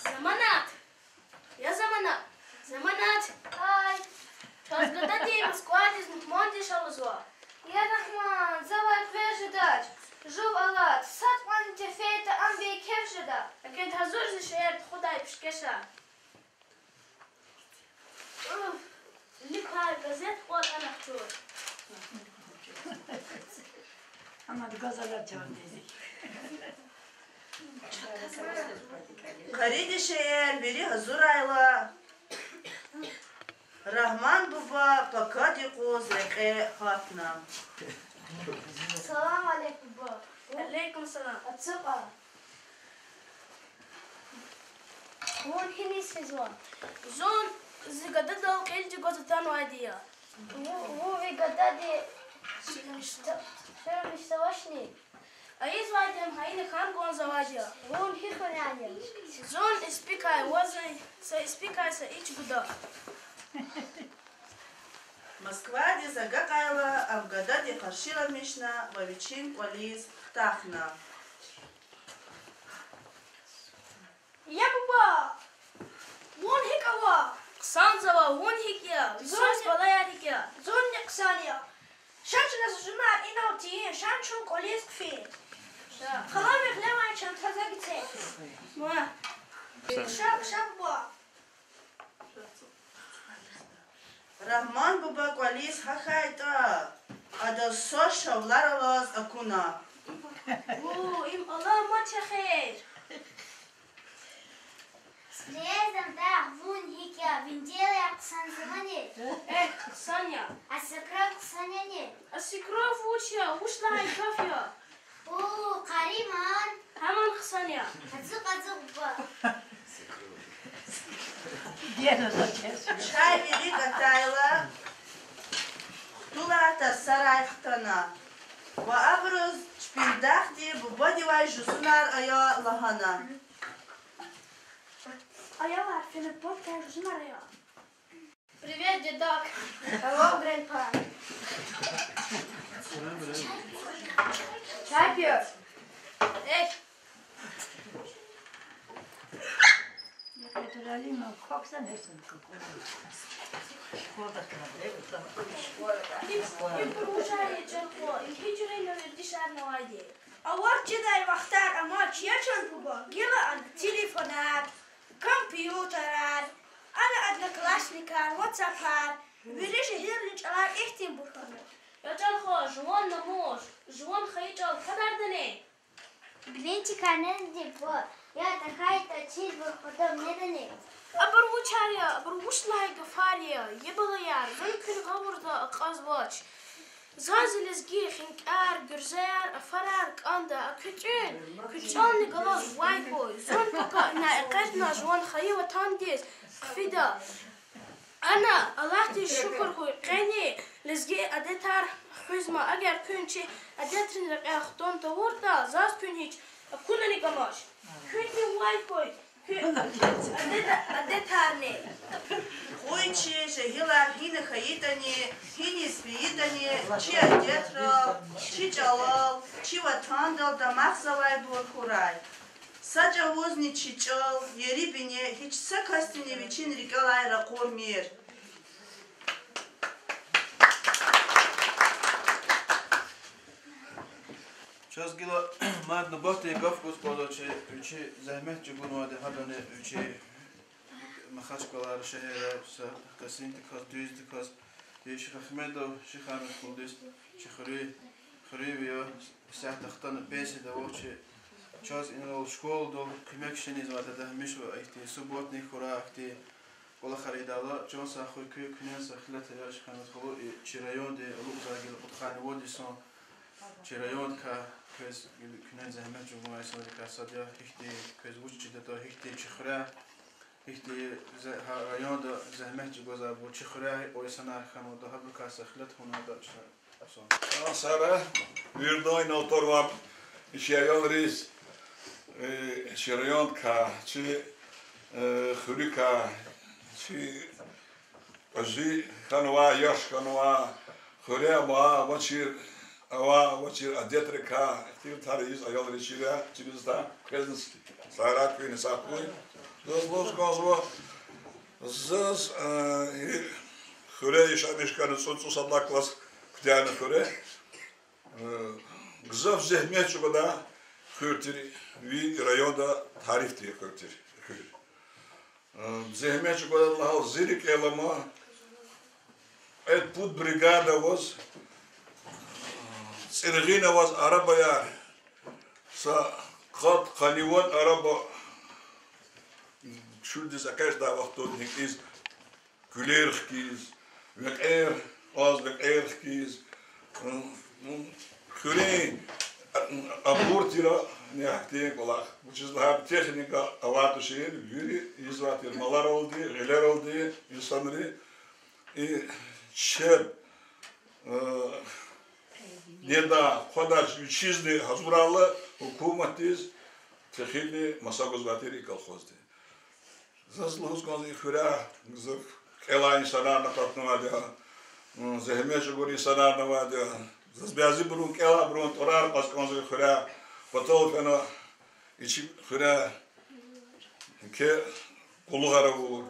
Заманат! Я Заманат! Заманат! Ай! Чаз гадади Москвадиз мугьмандиз алузва. Я Рагьман, завай хъвер жедач. Жув алад, сад кьванни тефейтӀа, ам бейкеф жеда. Акъед гьазур зи шейэр тухудай пишкеша. Уф, ликай газет кӀватӀана хчур. Амад газала чандизи. Къариди шейэр вири гьазурайла, Рагьман буба пакад юкъуз рекье гьатна. Салам алейк, буба. Алейкум салам. Ацукьа. Вун гьиниз физва? Зун зи гададал кьилди гваз атанвайди я. Ву-, вун ви гадади шервиш завачни? Ийизвайди ам гьа ина хьана кӀанзавайди я. Вун гьи хуьряй я? Зун Испикай ва за-, са Испикай са ич гуда. Москвадиз агакьайла, ам гадади къаршиламишна ва вичин кӀвализ хутахна. Я буба! Вун гьикӀ ава? Хъсанзава, вун гьикӀ я? Зун, балаяр гьикӀ я? Зунни хъсан я. Ша чна зужунар инал тийин, ша чун кӀвализ хъфин. Ша. Хала вегьлемай чан таза гицин. Ва. Ша, ша буба. Рагьман буба кӀвализ гьахьайтӀа, адаз са шавлар алаз акуна. Ву, им аламат я хер. Стрезам дагъ, вун гьикӀ я, винделай хъсанзавани? Эхь, хъсан я. А свекровь хъсан яни? А свекровь вуч я, вуч лагьай гаф я? У, къариман. Гьаман хъсан я. Ацукь, ацукь, буба. Чай вири гатайла, хтулар тарсарай хтана ва абуруз чпин дахди бубадивай жузунар ая лагьана. Аялар, фена бубадивай жузунар ая. Привет, дедок. Hello, grandpa. Чай пьёшь? Эх. Ибур вуч я, чан хва, им гьи жуьре вердишарнавайди? Ават жедай вахтар амач, я чан буба, гила ана телефонар, компьютерар, ана одноклассникар, ватсапар, вири жегьилрин чӀалар ихьтинбур хьана. Я чан хва, жуван намус, жуван хайи чӀал квадардани? Гвинтикар недани, буба, я тахьайтӀа чирвал хъвадам недани? Абур вучар я, абур вуч лагьай гафар я, я балаяр, зун куьн гъавурда акьазвач. Заз лезги хинкӀар, гуьрзеяр, афарар кӀанда, а куь чӀал, куь чӀални галаз вай хьуй. Зун пака ина экъечӀна жуван хайи ватандиз хъфида. Ана, Аллагьдиз шукур хьуй, къени лезги адетар хуьзма. Эгер куьн чи адетрин рекьяй хтун тавуртӀа, заз куьн гьич акунани кӀамач. Куьнни вай хьуй, куь адет-, адетарни. Къуй чи жегьилар гьина хьайитӀани, гьиниз фейитӀани, чи адетрал, чи чӀалал, чи ватандал дамахзавайбур хьурай. Са чӀавузни чи чӀал, ери-бине гьич са касдини вичин рикӀелай ракъурмир. Чаз гила мад нубатдин гаф гуз кӀанзава чи вичин зегьмет чӀугунвайди, гьадани вичин Махачкъалара шегьерра са къесиндаказ, дуьздаказ, и Шихагьмедов Шихагьмед хулдиз, чи хуьруьн, хуьруьнви я, исятда хтана пенсияда ава чи, чаз инал школадал куьмекчиниз ва ада гьамиша ихьтин субботник хьурай, ихьтин кӀвалахар ийидайла, чан сагъ хьуй куьн, куьне са хилат ая, Шихагьмед халу, и чи райондин алукьзавай гила кьудкъанни вад йисан, чи райондикай квез, куьне зегьмет чӀугунвай инсанрикай сад я, гьихьтин квез вуч чидатӀа, гьихьтин чи хуьряй, гьихьтин зе-, гьа районда зегьмет чӀугвазвайбур, чи хуьряй кьван инсанар хьанватӀа, гьабурукай са хилат гьунватӀа чна. Сара, виридан инал тӀвар ава, чи аялриз, э, чи райондикай, чи, э, хуьруькай, чи кьуьзуь хьанвай, яш хьанвай, хуьре ама авачир, ава авачир адетрикай ихтилатар ийиз аялриз чира, чириз атана квезни, Сара, куьн сагъ хьуй. Заз лугьуз кӀанзава, заз, э, и хуьре яшамиш хьана цӀу-, цӀусад лагьай класс куьтягьна хуьре. Э, гзаф зегьмет чӀугвадай хуьр тир, ви районда тарифдин хуьр тир, хуьр. Э, зегьмет чӀугвадай лагьайла, зи рикӀел алама, кьвед-пуд бригада аваз, цӀиргъина аваз арабаяр, са къад-къанни вад араба чуьлдиз экъечӀдай вахтунда гьикӀиз, куьлер хкиз, векьер, кьаз векьер хкиз, хуьруьн абур тир, нихьтин кӀвалах. Вучиз лагьайтӀа техника авай тушир, вири ийизвай тир маларалди, гъилералди инсанри. И чеб, э, недай, хъвадач вичизни гьазурайла, гьукуматдиз техилни маса гузвай тир и колхозди. Заз лугьуз кӀанзава, и хуьряй гзаф кӀелай инсанарни акъатнавайди я, зегьмет чӀугур инсанарни авайди я. Заз бязибурун, кӀелайбурун тӀварар кьаз кӀанзава и хуьряй. Патал фена и чи хуьряй еке къуллугъар авур,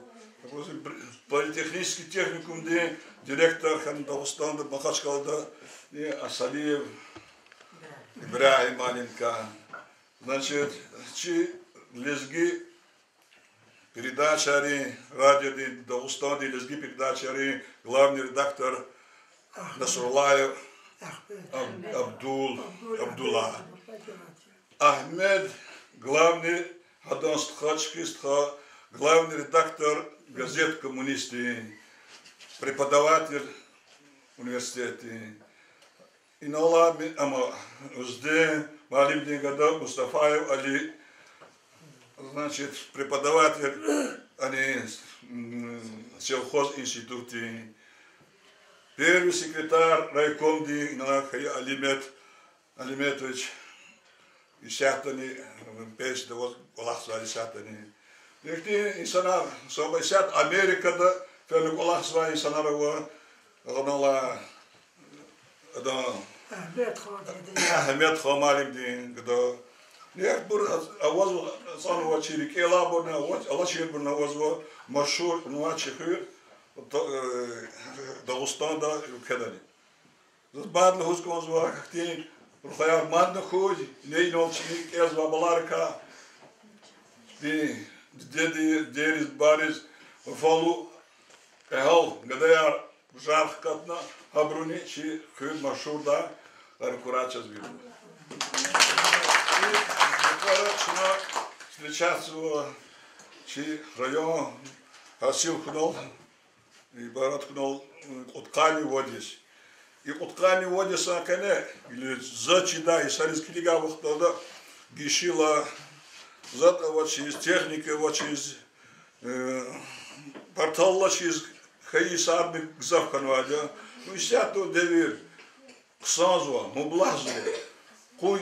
политехнический техникумдин директор хьана Дагъустанда, Махачкъалада, и Асалиев Ибрагьим муаллимдикай. Значит, чи лезги передачайрин, радиодин, Дагъустандин лезги передачайрин главный редактор Насруллаев Аб-, Абдул, Абдулла. Агьмед, главный, гьадан стха, чпин стха, главный редактор газеты «Коммунистдин», преподаватель университетдин. Инал ам-, ама Узден муаллимдин гада Мустафаев Али, значит, преподаватель, ани, м, сельхозинститутдин. Первый секретарь райкомдин, инал хьайи Алимет Алиметович, исятдани, пенсияда аваз, кӀвалахзавай исятдани. Ихьтин инсанар, саба исятда Америкада фена кӀвалахзавай инсанар ава, гьанал, адан, Агьмедхан муаллимдин гада. Нихьбур авазва, ацӀанва чи рикӀелайбурни, аваз, алачирбурни авазва, машгьур авунвай чи хуьр, э, Дагъустанда, уьлкведани. Заз мад лугьуз кӀанзава, ихьтин рухваяр мадни хьуй, инал чна кӀелзавай баларикай, дидеди-, дидейриз, бубайриз вафалу, кьегьал гадаяр, бажарагъ хкатна, гьабуруни чи хуьр машгьурдай, гьар курай чаз вирида. Чна встречаться чи район гьасил хьунал, ибарат хьунал кьудкъанни вад йис. И кьудкъанни вад йисан къене, или за чидай йисариз килигай вахтунда, гишила, затӀ авачиз, техника авачиз, э, партал алачиз хьайи йисарни гзаф хьанвайди я. Ну, исятда девир хъсанзава, мублагьзава. Къуй,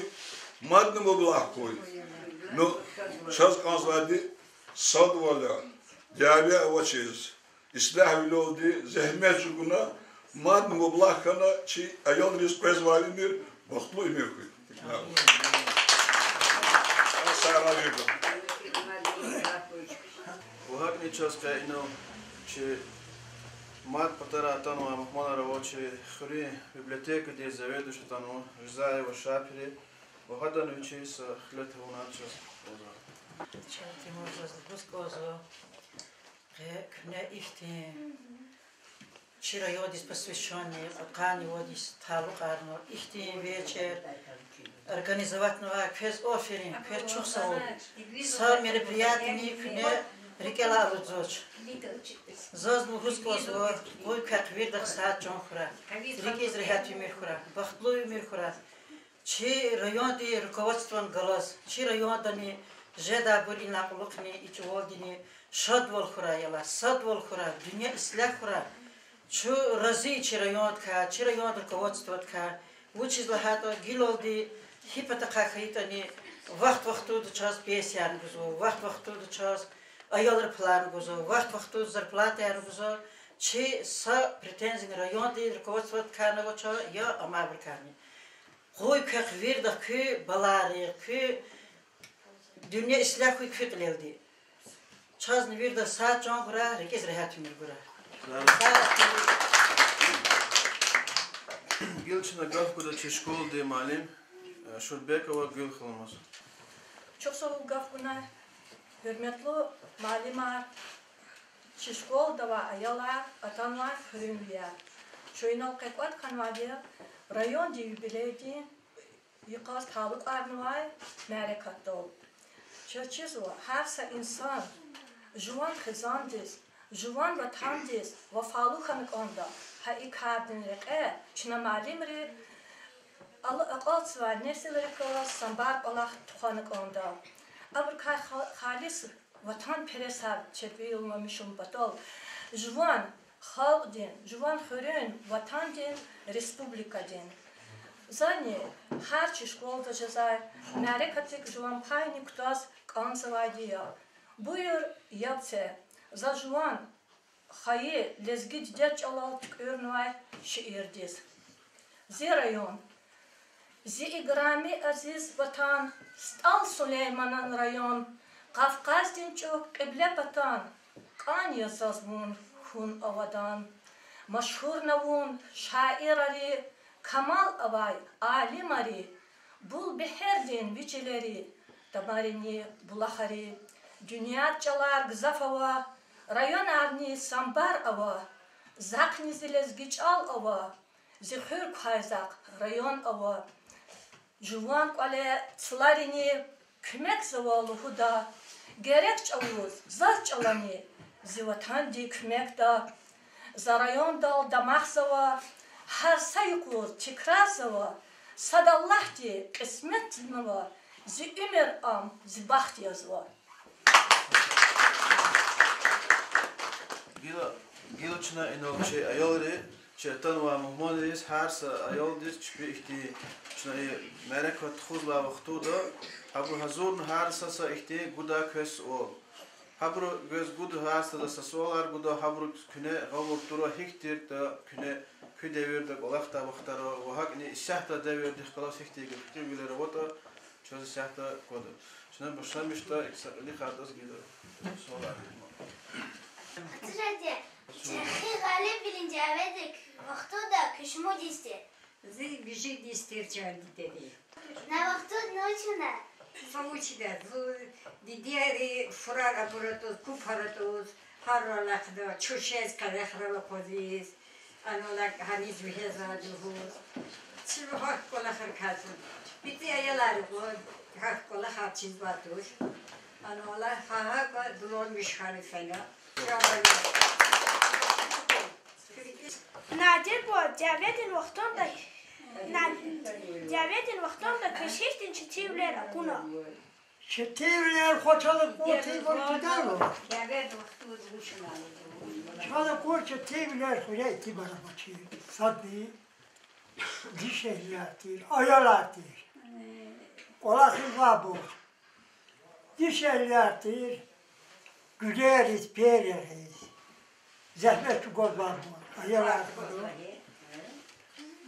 мадни мублагь къуй. Ну, чаз кӀанзавайди садвал я, дяве авачиз, ислягьвилелди зегьмет чӀугуна, мадни мублагь хьана, чи аялриз къвезвай уьмуьр, бахтлу уьмуьр хьуй. Ва гьакӀни чаз къе инал чи мад патара атанвай мугьманар ава, чи хуьруьн библиотекадин заведующий атанва Ризаева Шапири. Ва гьадан вичи са хилет авуна чаз лугьузва. Чан Тимур, заз лугьуз кӀанзава, къе куьне ихьтин чи райондиз посвящённый, кьудкъанни вад йис талукьарнавай ихьтин вечер организоватьнавай квез аферин, квез чухсагъул. Са мероприятиени куьне рикӀелай алудзавач. Заз лугьуз кӀанзава, къуй квехъ вирдахъ сагъ чан хьурай, рикӀиз регьят уьмуьр хьурай, бахтлу уьмуьр хьурай. Чи райондин руководствони галаз, чи райондани жедайбур инлай кьулухъни и чӀавалдини шадвал хьурай, аялар, садвал хьурай, дуьнья ислягь хьурай. Чун рази я чи райондикай, чи райондин руководстводикай. Вучиз лагьайтӀа гилалди гьи патахъай хьайитӀани, вахт-вахтунда чаз пенсиярни гузва, вахт-вахтунда чаз аялрин пуларни гузва, вахт-вахтунда зарплатаярни гузва. Чи са претензияни райондин руководстводикайни авач, я амайбурукайни. Къуй квехъ вирдахъ куь балайрихъ, куь дуьнья ислягь хьуй куь кьилелди. Чазни вирдаз сагъ чан хьурай, рикӀиз регьят уьмуьр гурай. Гила чна гаф гуда чи школадин муаллим, э, Шурбекова Гуьл халамаз. Чухсагъул гаф гунай, гьуьрметлу муаллимар, чи школадай авай аялар, атанвай хуьруьнвияр. Чун инал къекӀвед хьанвайди я райондин юбилейдин йикъаз талукьарнавай мярекатдал. Чаз чизва, гьар са инсан жуван хизандиз, жуван ватандиз вафалу хьана кӀанда. Гьа и кардин рекье чна муаллимри ал-, акьалтзавай несилрихъ галаз самбар кӀвалах тухвана кӀанда. Абурукай ха-, халис ватанпересар тербиявилмишун патал жуван халкьдин, жуван хуьруьн, ватандин, республикадин. Зани гьар чи школада жезвай мярекатдик жуван пайни кутаз кӀанзавайди я. Буюр, яб це, за жуван хайи лезги дидед чӀалал туькӀуьрнавай шиирдиз. Зи район. Зи играми азиз ватан, СтӀал Сулейманан район, Къавкъаздин чӀук, кьиблепатан, кӀан я заз вун хьун авадан. Машгьур на вун шаирари, камал авай алимари, бул бегьердин ви чилери, тамарини булахари. Дуьньяд чӀалар гзаф ава, районарни самбар ава, захъни зи лезги чӀал ава, зи хуьр квай захъ район ава. Жуван кӀвале цларини куьмекзава лугьуда, герек чӀавуз заз чӀалани зи ватанди куьмекда. За райондал дамахзава, гьар са юкъуз тикрарзава, сад Аллагьди кьисметнава, зи уьмуьр ам зи бахт язва. Гила, гила чна инал чи аялри, чи атанвай мугьманриз, гьар са аялдиз чпи ихьтин, чна и мярекат тухузвай вахтунда, гьабуру гьазурна гьар са са ихьтин гудай квез суал. Гьабуру квез гуда, гьар сада са суалар гуда, гьабуру куьне гъавурда тура гьихьтиртӀа куьне куь девирда кӀвалахдай вахтара ва гьакӀни исятда девирдихъ галаз гьихьтин гекъигвилер аватӀа, чаз исятда квада. Чна башламишда, икӀ са кьилихъ атӀаз гила суалар гьатна. Хатирадин, чӀехи гъалибвилин дяведик вахтунда куь шумуд йис тир? Зи вижи йис тир, чан дидеди. На вахтунда вуч авуна? Са вуч авай, зун дидейри фурар абур атӀуз, купар атӀуз, гьаррал алахъда, чушез къерехрал акъвазиз, анал гьаниз вегьезвайди лугьуз. Чи гьахьтин кӀвалахрикай зун. ПицӀи аялар кьван, гьахьтин кӀвалахар чизвайди туш. Анал гьа гьакӀа дуланмиш хьана фена. Надир буба, дяведин вахтунда, на-, дяведин вахтунда квез гьихьтин четинвилер акуна? Четинвилер хва чаз акуртӀа, чаз акур четинвилер хуьре итимар амачир. Садни дишегьлияр тир, аялар тир. КӀвалахизвайбур дишегьлияр тир, гуьлериз, перериз, зегьмет чӀугвазвайбур, аялар тир.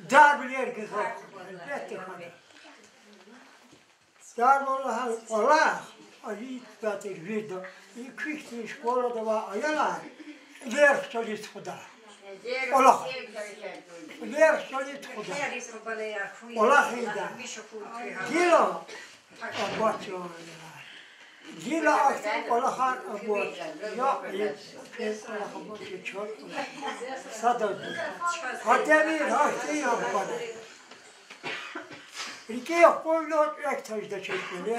Дарвилер гзаф хьана, гьелбетда, хьана. Дарвал лагьай кӀвалах, а, и туна тир вирида, и куь ихьтин школада авай аялар кьилер хчализ тухуда. КӀвалах. Кьуьлер шали тухуда. КӀвалах ийида. Гила аквач, гила ахьтин кӀвалахар аквач. Я и квез кӀвалах аквач, я чаз кӀвалах. Садазни. Гьа девир гьахьтин я хьана. РикӀи хкуна кӀвек тежеда чешмели,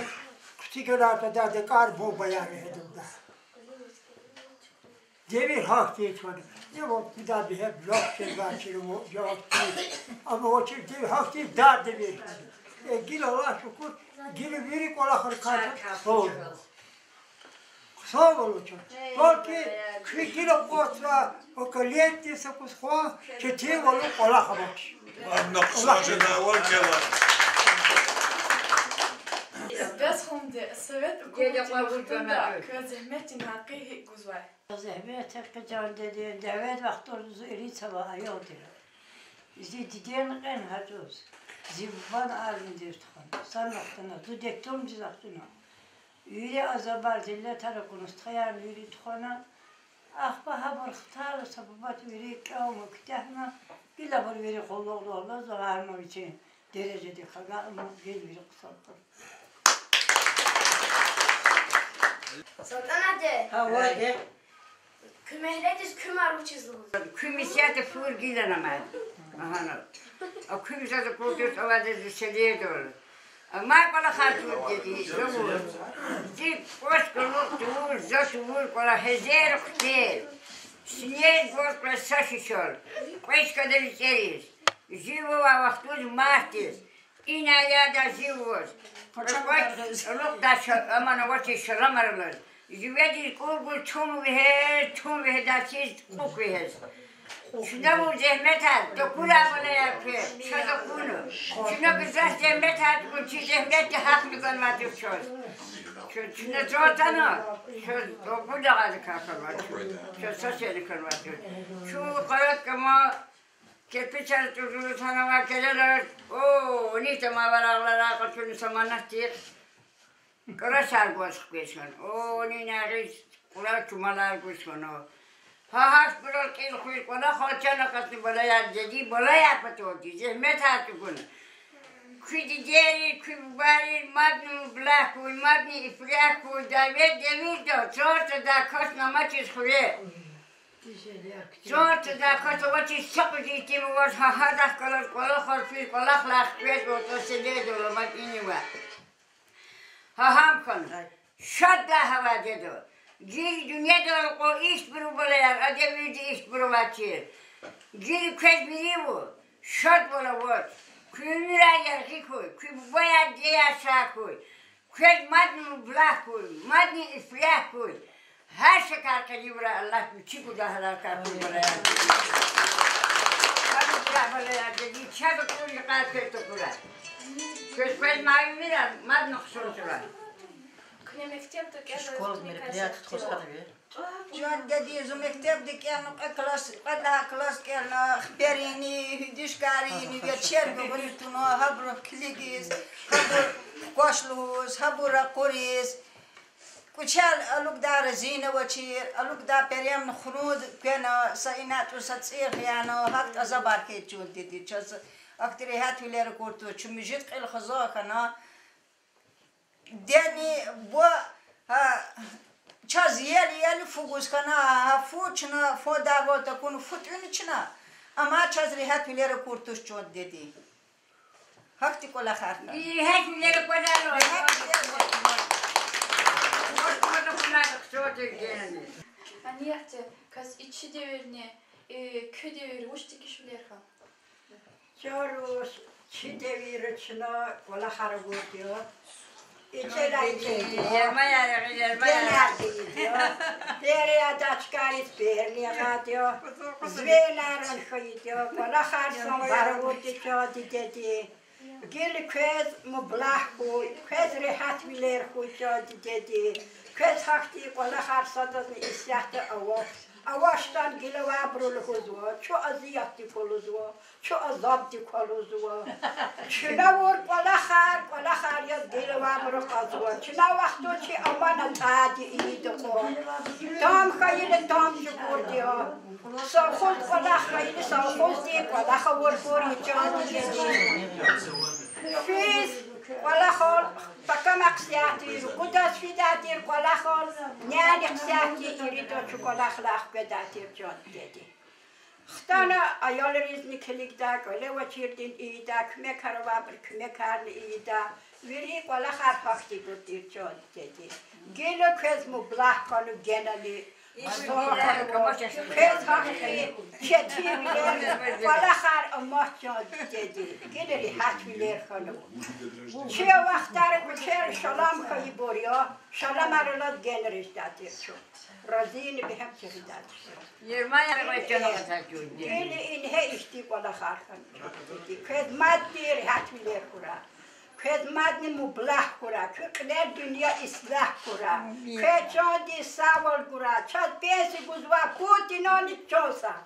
хъуьтуьгъар патада кӀар бубаяр вегьедалда. Девир гьахьтин чна. Ибур куьда бегьер жаваб чирвачир, жаваб чир. Амма вучиз девир гьахьтин, да девир. Э, гила Аллагь шукур, гила вири кӀвалахрикай чун хъсан. Хъсан валуча. Балки куь гила кӀватӀзавай поколениедин са кӀус хва четинвал кӀвалах авач. Аллагь жеда, ван кела. Бес хунди, совет гьукуматдин вахтунда квез зегьметдин гьакъи гьикӀ гузвай? Зегьмет гьикӀ, жан дидедин дяведин вахтунда зун ирид авай аял тир. Зи дидени кьена гьа чӀавуз, зи бубани армиядиз тухвана, санал хтана, зун детдомдиз ахчуна. Вири азабар, зиллетар акуна, стхаярни вири тухвана. Ахпа гьабур хтайла, са бубади вири кӀелна, куьтягьна, гила абур вири къуллугъдал алазва, гьар ма вичин дережадик агакьна, гила вири хъсан хьана. СултӀан-аде, гьа, ваде. Куь мягьледиз куьмар вучиз лугьузва? Куьмир исятда пур гила ама. Агьана. А куьмир заз акурди авайди зи селедал. А мад кӀвалахар тур деди, зун. Зи кӀвач галукь тавур, за тавур кӀвалах гьезер хъуьтел. Синел гваз кьве са шишел. Кьве чкадал цӀериз. Жив авай вахтунда мартдиз. Ина яда жив ваз. Кьве кӀвач галукьдай ша-, аман авачиз шаламар алаз. Живедиз кӀур гуз тум вегьез, тум вегьедайдиз кьукь вегьез. Чна вун зегьметар такурай, балаяр, квез, чаз акуна. Чна гзаф зегьметар тукӀун, чи зегьметдин гьахъни ганвай туш чаз. Чна, чна цӀатана, чаз такурай, гьадакай хьанвай туш. Чаз са шейни хьанвай туш. Чун къарат кама, керпичар тӀужуз, гьанава керерар, о, ни тамавар агълара къачуна са манатдихъ. КӀарасар гваз хквез хьана. О, ни нагъиз кьурай чумалар гуз хьана. Гьа гьахьтинбурал кьил хуьз кӀвалахал чан акъатна, балаяр, деди, балаяр паталди зегьметар тукӀуна. Куь дидейриз, куь бубайриз мадни мублагь хьуй, мадни ифлягь хьуй, дяве-девирда чартӀдай кас амачиз хуьре. ЧартӀдай кас авачиз са къуз итим аваз, гьа гьадахъ галаз кӀвалахар физ, кӀвалахар хквез, ватӀа селедал амаз инивай. Гьа гьам хьана. Шадвал гьавай, дедо. Гила дуьньядал кьван ихьтинбур, балаяр, а девирда ихьтинбур авачир. Гила квез вири ава, шадвал авач. Куь уьмуьрар яргъи хьуй, куь бубаяр, дидеяр сагъ хьуй. Квез мадни мублагь хьуй, мадни ифлягь хьуй. Гьар са кар къенивра Аллагь вичи гудай гьалар кар хьуй, балаяр. Гьар са кар, балаяр, деди, чаз акур йикъар квез такурай. Квез, квез муаллимар мадни хъсан тир. Куьне мектебда кӀелиз школа мероприятие тухуз хьанви? Чан деди, зун мектебда кӀелна, кьве класс, кьвед лагьай класс кӀелна, хперини, дишкарини, вечерни гъуьлуьз туна, гьабурун килигиз, гьабур хкваш лугьуз, гьабур ракъуриз. КӀвачел алукӀдай разина авачир, алукӀдай перемни хуруд квена, са инатӀуз са цӀийи хияна, гьахьтин азабар хьиз чун деди. Чаз ахьтин регьятвилер акур туш, чун муьжуьд кьил хизан хьана. Дени, бу, гьа, чаз ел-ел фу гуз хьана, гьа фу чна, фу дарвал такуна, фу тӀуьна чна. Амма чаз регьятвилер акур туш чун деди. Гьахьтин кӀвалахар хьана. Регьятвилер аквадар. Аниятди, квез и чи девирни, и куь девир вуч дегишвилер хьана? Чарус чи девирра чна кӀвалахар авурди я. И чӀелар чӀелди я. Ярмаяр, ярмаяр. Генерди я. Береяр дачкариз берни гъайди я. Звенаран хьайиди я. КӀвалахар санбар авурди чан дидеди. Гила квез мублагь хьуй, квез регьятвилер хьуй чан дидеди. Квез гьахьтин кӀвалахар садазни исятда авахь. Авачтӏани гила авайбуру лугьузва, чун азиятдик квалузва, чун азабдик квалузва. Чна авур кӏвалахар, кӏвалахар яз гила авайбуру кьазва. Чна вахтунда чи аманатар ийида кьван. Там хьайила там чукурди я. Совхоз кӏвалах хьайила совхоздин кӏвалах авурбур я чан дидеди. Физ кӏвалахал пакама хъсягъди, ругудаз фидайди кӏвалахал, няни хъсягъди ирид чун кӏвалахлай хкведайди чан дидеди. Хтана аялризни килигда, кӏвале авачирдини ийида, куьмекар авайбуру куьмекарни ийида, вири кӏвалахар гьахьтинбур тир чан дидеди. Гила квез мублагь хьанва генани, хъсан хьанва, квез гьахьтин четинвилер, кӏвалахар амач чан дидеди, гила регьятвилер хьанва. Чи вахтара кӏвачер шалам хьайибур я, шаламар алаз генриз жедай тир чун. Разини бегьем чиридай тир чун. Гила ингье ихьтин кӏвалахар хьанва чан дидеди. Квез мадни регьятвилер хьурай. Квез мадни мублагь хьурай. Куь кьилел дуьнья ислягь хьурай. Квез чандин сагъвал гурай. Чаз пенсия гузвай пуд инанни чан сагъ.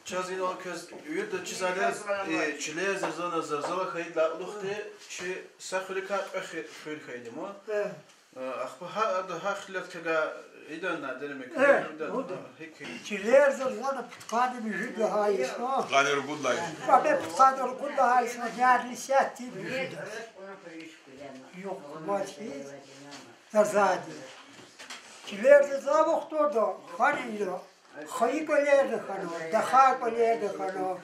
Чаз инал квез вирида чизвайди яз, э, чилер зерзана зерзала хьайидалай кьулухъди чи са хуьрикай кьве хуьр хьайиди я ман. Ахпа гьа ада гьа хилаф тага идан на дермек, э, идан, гьикӏ? Чилер зерзана пудкъанни муьжуьд лагьай йисан. Пудкъанни ругуд лагьай йисан. Абе пудкъанни ругуд лагьай йисан, ярни сятди муьжуьд. Юкъ мад хьиз зерзади. Чилер зерзавай вахтунда хьана ина. Хайи кӏвалерни хьана, дахай кӏвалерни хьана.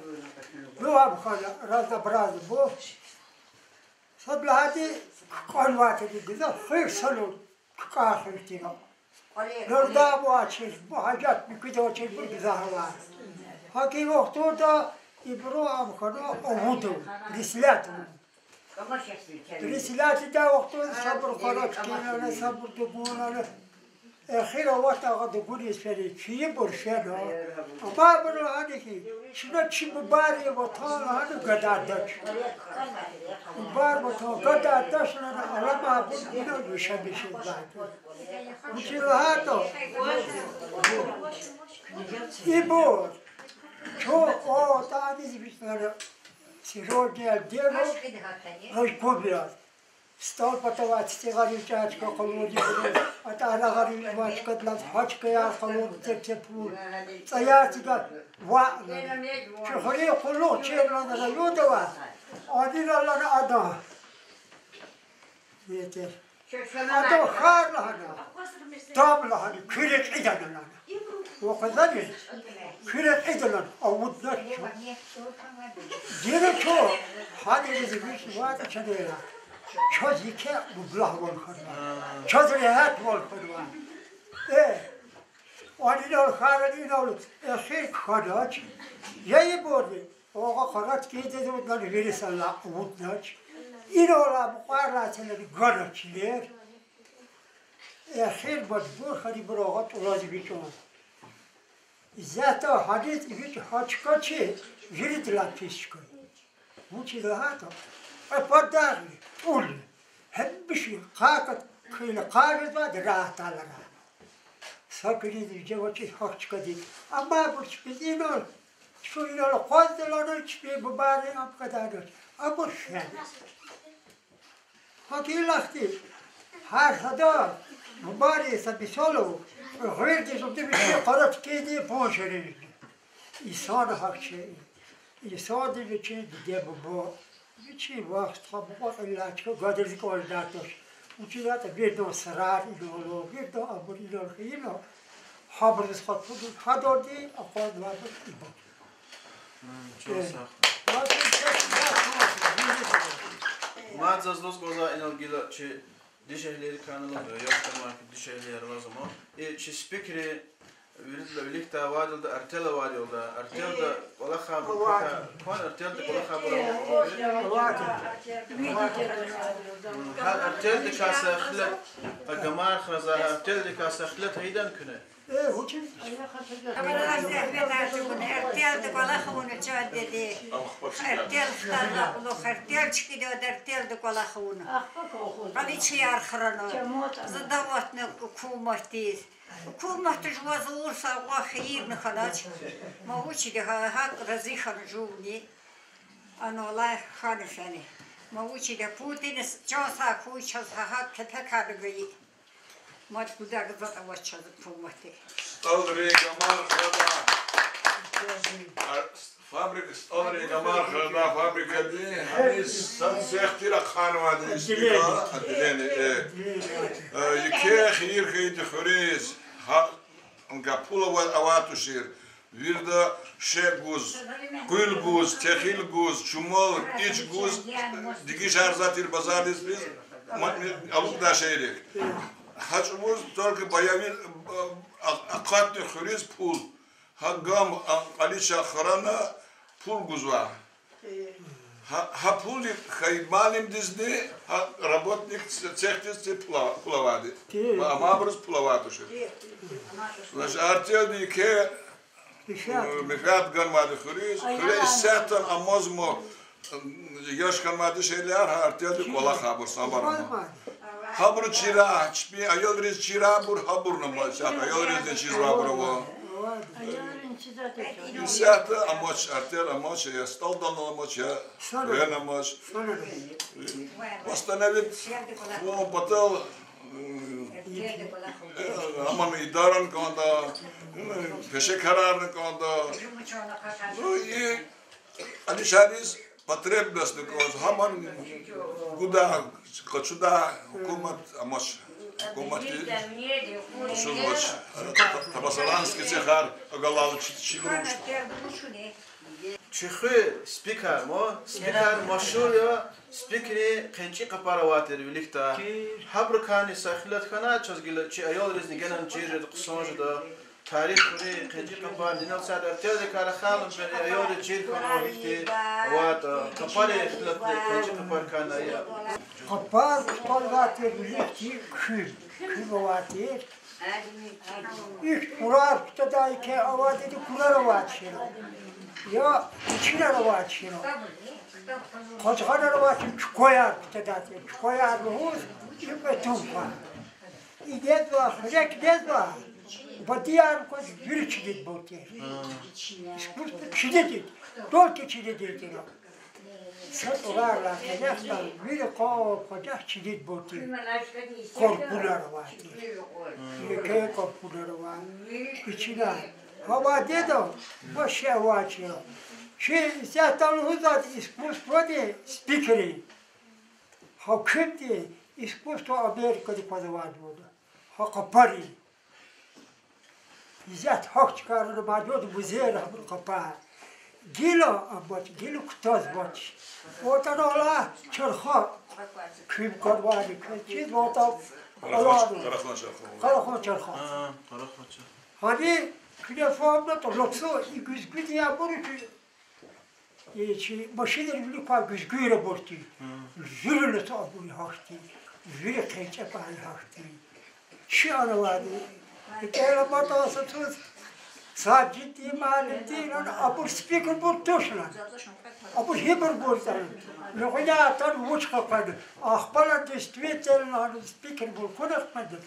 Лугьам хьана, разнообразие бу. Сад лагьайди кукӏванвай тир гзаф хуьр санал кукӏвай хуьр тир. Нурда авачир, бу гьажат муькуьда авачирбур гзаф авай. Гьакӏ и вахтунда ибуру ам хьана Авудов, Рислятов. Рислятдин вахтунда сабур хварат хьана, сабур дугун ана. Эхир аватӏа агъа дугуниз фена, чийибур фена. Амайбур лагьана хьи, чна чи бубайрин ватан лагьана гадардач. Бубайрин ватан гадардач лагьана, аламайбур инал яшамиш жезвайди. Вучиз лагьайтӏа ибур чун о тӏаниз вичӏнара, Серёжный отдел, Гъажкуб яз. Стол патавай цицӏигъариз чӏавуз чка къалурди буруз, атӏа арагъариз вай чкадилай гьа чкаяр къалурди тепсепур. Цӏаяр цигар ваъ лагьана. Чухури къуллугъчир лагьана районда авай, адилалана ада. Ада хьар лагьана, дам лагьана, куь рекьида лагьана. Вахъ лагьана, куь рекьида лагьана, авуднач чун. Гила чун гьаниз вич ватӏа чанера. Чаз еке мублагьвал хьанва. Чаз регьятвал хьанва. Э, ва инал хьана, инал эхир хьанач. Я ибурни, агъа къарат кӏида зурдалан вири санал авуднач. Инал а мукьвара целени ганач чилер. Эхир мажбур хьана ибур агъа тӏулаз вичӏун. Исятда гьаниз вич гьа чка чи виридалай пис чка я. Вучиз лагьайтӏа, а патахъни тӏул я. Гьамиша къакъат хъийила къарзавайди рагьатдал рагьана. Са куьруьз виже авачиз гьахьтин чкадик. Амайбур чпиз инал, чпи инал акъвазда лагьана, чпин бубайри ам гадардач. Абур фена. Гьакӏ иллахъди гьар сада бубайри са мисал ава, гъуьрдиз уди вичин къарат кӏиди пун шерин. Инсан гьахьтин, инсанди вичин диде-буба, вичин вах-стха, мукьва-кьилелай чка гадариз кӏанждайди туш. Вучиз лагьайтӏа виридан сарар инал ава, виридан абур инал хьайила, гьабуруз хатур гьадалди акъвазнавайбур ибур. Мад заз лугьуз кӏанзава инал гила чи дишегьлийрикай, инал яхтамай дишегьлияр лазим я. И чи спикерри виридалай виликдай авайдалди артел авайди я, артелда кӏвалахайбур, кван артелда кӏвалахайбур авайди я. Гьа артелдикай са ихтилат, гьа гамар храза, гьа артелдикай са ихтилат гьайидан куьне? Э, вучиз? Аллагь рагьмет ая чӀугуна, эртелди кӀвалах авуна чан диде. Эртел хтана кьулухъ, эртел чкӀидалди, эртелди кӀвалах авуна. Къаличаяр храна. За даватна гьукуматдиз. Гьукуматди жуваз авур са акьван хийирни хьанач. Ма вучиди гьа-, гьакӀ рази хьана жувни. Ана валай хьана фена. Ма вучиди Путиндиз чан сагъ хьуй, чаз гьа-, гьакӀ кепекар гайи. Мад гудай затӀ авач чаз гьукуматди. СтӀалрин гамар хьана. А, фабрика, СтӀалрин гамар хьана фабрикади, гьаниз сад цех тир ахъайнавайди, отделение, э. Э, еке хийир хьайиди хуьруьз, гьа, га пул ава-, авай тушир. Вирида шей гуз, къуьл гуз, техил гуз, чумал, ич гуз, дегишарзавай тир базардиз физ, ма-, алукӀдай шейэрик. Гьа чӀавуз только баяви, а-, акъатна хуьруьз пул. Гьа гам, а, Къалича храна пул гузва. Гьа, гьа пулдик хьайи муаллимдизни, гьа работник ц-, цехдиз пул а-, пул авайди. Ва амайбуруз пул авай тушир. Значит, артелди еке, м, менфят ганвайди хуьруьз, хуьре исятда амазма, м, яш хьанвайди шейэр, гьа артелди кӀвалахайбур, самбарма. Гьабуру чира, чпин аялриз чирайбур, гьабурни амач, аялризни чизвайбур ава. Исятда амач, артел амач, я СтӀалдал амач, я хуьрел амач. Восстановить хьун патал, м, э, аман идарани кӀанда, м, пешекарарни кӀанда. Ну и Алишариз потребность кӀанз, гьаман гуда, къачуда гьукумат амач, гьукуматди шумач, Табасаранский цехар агалал чи-, чибуруш. Чи хуьр СПИК-ар ма, СПИК-ар машгьур я, СПИК-рин хъенчӀин къапар авай тир виликдай. Гьабурукайни са хьтин хьана, чаз гила чи аялризни генани чирда хъсан жеда. Тарих хуьруьн хъенчӀин къапар, инал сад артелдикай рахайла, бери аялриз чир хьанва гьихьтин аватӀа, къапарин ихтилат хъенчӀин къапарикай ая. Къапар кутазвай тир виликди куьн, куьн авай тир. Ихьтин курар кутадай еке авайди, курар авай тир. Я ичинар авай тир. Къажгъанар авай тир, чукваяр кутадай тир. Чукваяр лугьуз, и кьве тумка. Идезва, хирек дезва, бадияр кваз вири чилидбур тир. Искусство чилидин, только чилидин тир. Са тӀварар алай къене хьтин вири къо-, къвадах чилидбур тир. Къаркъунар авай тир. Еке къаркъунар авай. Ичинар. Гьава деда, ваше авачи. Чи исятда лугьузвайди искусстводи СПИК-ри. Гьа куьнди искусство Америкади кваз авайди вада. Гьа къапари. Исятда гьахьтин чкайра мад вада музейра гьабурун къапар. Гила амач, гила кутазвач. ВатӀан алай чарха. Куьн кванвайди квез чизва ватӀан алай. Къарахан чарха. Къарахан чарха. А, къарахан чарха. Гьани куьне фагьумнатӀа, лацу и гуьзгуьди абур чи, и чи машинрин вилик квай гуьзгуьр абур тир. Жуьреба лацу абур гьахьтин, жуьре хъенчӀ квай гьахьтин. Чи анавайди. ИкӀ лагьайтӀа, са цуз Сажидди, муаллимди, ана абур СПИК-рбур туш лана. Абур гьибурбур тан. Мугъуьнятар вуч къекъвена. Ахпа действительно СПИК-рбур куна хъвена.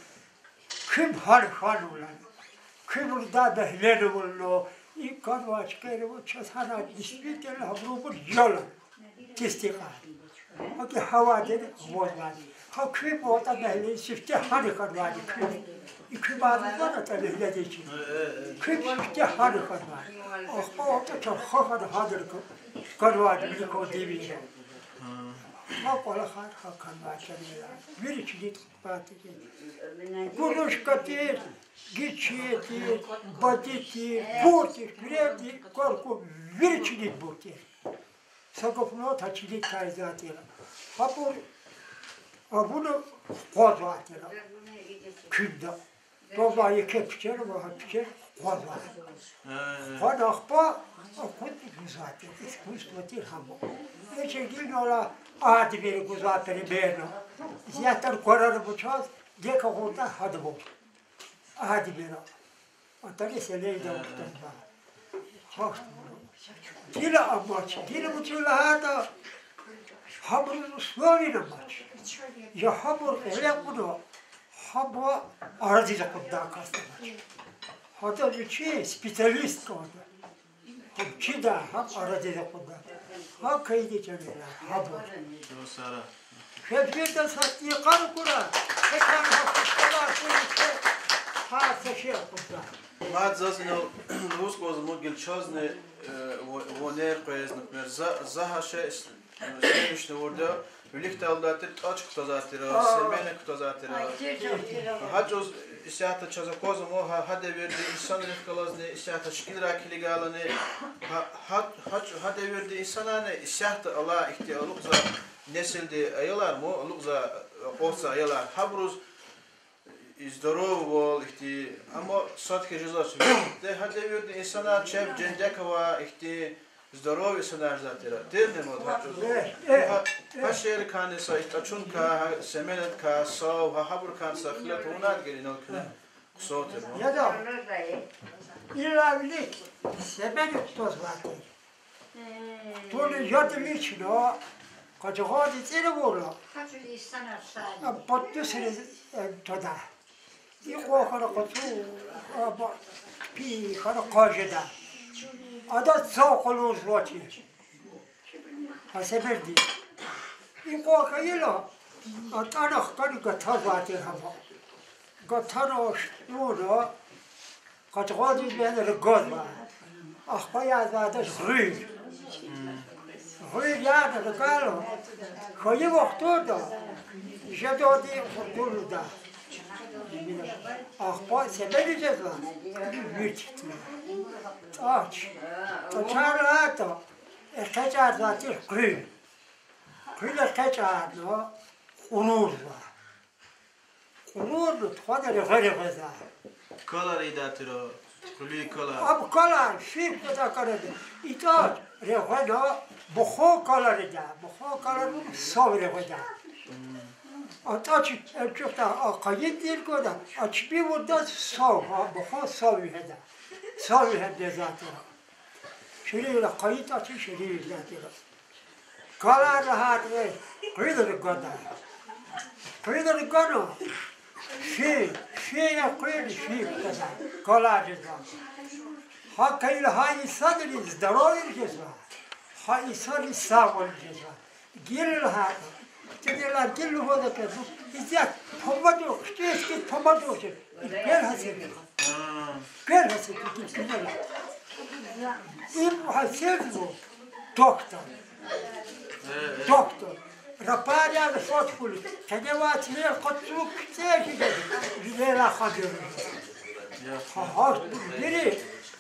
Куьн гьана хьанва лана. Куьн виридалай бегьлена вуна, и кӀанвай чкайра ва чаз гьана действительно гьабурубур я лана. Тестикьар. Аки гьавадин гъвазвайди. Гьа куьн ватӀа бегьле сифте гьана хьанвайди куьн. И куьн бадузвана тӀа бегьледи чи. Куьн сифте гьана хьанвайди. Ахпа ватӀа чарха хьана гьадра кӀанвайди виликан дивича. Гьа кӀвалахар гьа кӀанвай чӀавуз. Вири чилид хкатири. Гурушка тир, гичи тир, бади тир, бур тир, куьревди, карку, вири чилидбур тир. Са гафуналди гьа чилидикай ийизвай тир. Гьабур авуна хквазвай тир куьнда. Твазвай еке пичер ва гьа пичер хквазвай. Хквана ахпа акъудна гузвай тир. Искусство тир гьабур. Эче гила ала адмир гузвай примерно. Исятда кварар ава чаз, декагъурда гьадабур. Адмир. Атана селейда вахтунда. Гила амач, гила вучиз лагьайтӀа, гьабуруз условие амач. Я гьабур кьиле кьуна, гьабур арадиз акъуддай кас амач. Гьада вичи специалист кӀанда. Гьам чида, гьам арадиз акъудда. Гьа кайиди чӀавуз гьабур. Квез виридаз гьа йикъар акура, гьа кар гьа кушкалар хьуй, гьар са шей акъудда. Мад заз инал лугьуз кӀанзава, мугил чазни, э, во-, вонер къвез, например, за, за гьа шей с-, э, следующий авурди, виликдай лугьудай тир, тӀач кутазвай тир, семена кутазвай тир. Гьа чӀавуз исятда чаз аквазва, гьа, гьа девирдин инсанрихъ галазни, исятда шикилрай килигайлани, гьа, гьа, гьа чӀ-, гьа девирдин инсанарни исятда алай ихьтин алукьзавай несилдин аялар, мо алукьзавай, акъатзавай аялар, гьабуруз и здоровьевал ихьтин, амма сад хьиз жезвач. Де гьа девирдин инсанар чеб жендек авай ихьтин здоровый инсанар жезвай тир. Тирни мад гьа чӀавуз? Гьа, гьа шейэрикайни са и тӀачуникай, гьа семенадикай, сав, гьа гьабурукайни са хилат авунайтӀа гила инал куьне хъсан тир. Яда, иллавилик семена кутазвай тир. Кутуна яд илична, къажагъандин цӀир авурла, а, патдусриз, э, твада. Икьван хьана къацу, а, ба-, пи хьана къан жеда. Адаз цав къалурзавачир. Гьа себебди. Икьван хьайила, атӀана хкана гатазвай тир гьама. Гатана, шуьтӀуьна, къажагъандиз вегьена ргазва. Ахпа язва адаз гъуьр. Гъуьр яна ргайла, хьайи вахтунда жедайди хуртулда. Ахпа семена жезва, вирт хьтин. ТӀач. ТӀачар лагьайтӀа, экъечӀарзавай тир къуьл. Къуьл экъечӀарна, кьурурзава. Кьурурна тухвана регъве регъвезва. Калар ийидай тир, къуьлуьн калар. Ам калар, ширк патахъ калар. И тӀач регъвена, мухан калар ийида, мухан калар авуна сав регъведа. А тӀач, э, чухта, а къайи тир квада, а чпи вурдаз сав, а мухан сав вегьеда. Сав вегьена жезвай тир. Ширинра къайи тӀач ширин жезвай тир. Калар лагьайтӀа, къуьл ргада. Къуьл ргана, ши, ши я къуьл, ши кутазва. Калар жезва. Гьа кайила гьа инсанри здоровьер жезва. Гьа инсанри сагъвал жезва. Гила лагьайтӀа, чӀехи лагьайтӀа, гила лугьуда квез, исятда помадур, хъуьтӀуьз хьиз помадур жез. Гел гьа себеб. Гел гьа себеб, гила. Им гьа себеб, доктор. Доктор. Рапарияр фад хьуй, къеневай чилер къацу куьцӀер хьиз, вилерай хабар. Гьа, гьа, вири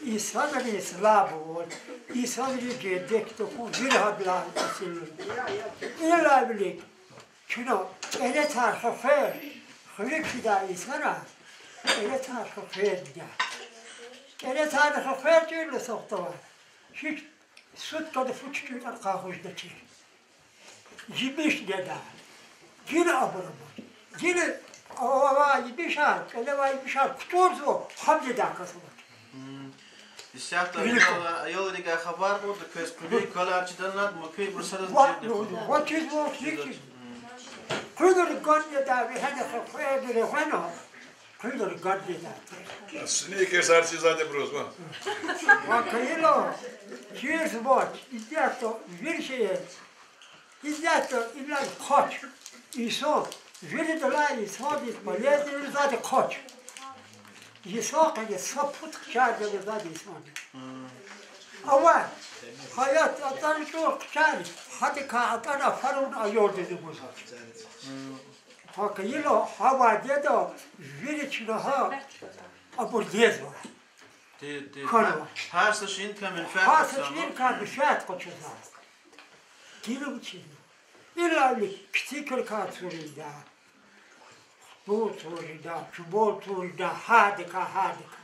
инсанри слабвал, инсанри жендек тахьун, вири гьабурай тӀасирун. Иллавилик, чна кӀеретар хвехъвер, хуьруьк фидай инсанар, кӀеретар хвехъверда. КӀеретар хвехъвер тӀуьрла сагъ тавар. Гьич суткада фу чуькьуьртӀани къахчуначир. Емиш неда. Гила абур амач. Гила авай емишар, кӀелевай емишар кутурзава, гьам недай кас амач. Исятда аялрикай хабар кьуртӀа, квез къуьлуьн калар чидач, муькуьбур садаз ва-, чирди хьун. Вачиз вахт чидач. Къуьл рган неда, вегьена хвехъвер регъвена, къуьл рган неда. Сникерсар чизвайди абуруз ва. Ва кайила, чирзавач, исятда вири шейэр. Исятда иллаз хъач. Инсан, виридалай инсандиз полезный жезвайди хъач. Инсан къене са пуд хъчар жезвайди инсандиз. Ава, гьаят атӀана чӀур хъчар, гьадакай атӀана фарун аялдиз гузва. Гьа кайила, гьа вадеда вири чна гьа абур жезва. Хьанва. Гьар са шейиникай менфят къачузва. Гила вучиз? Иллавилик пицикрикай цуринда, хтул цуринда, чубал цуринда, гьадакай, гьадакай.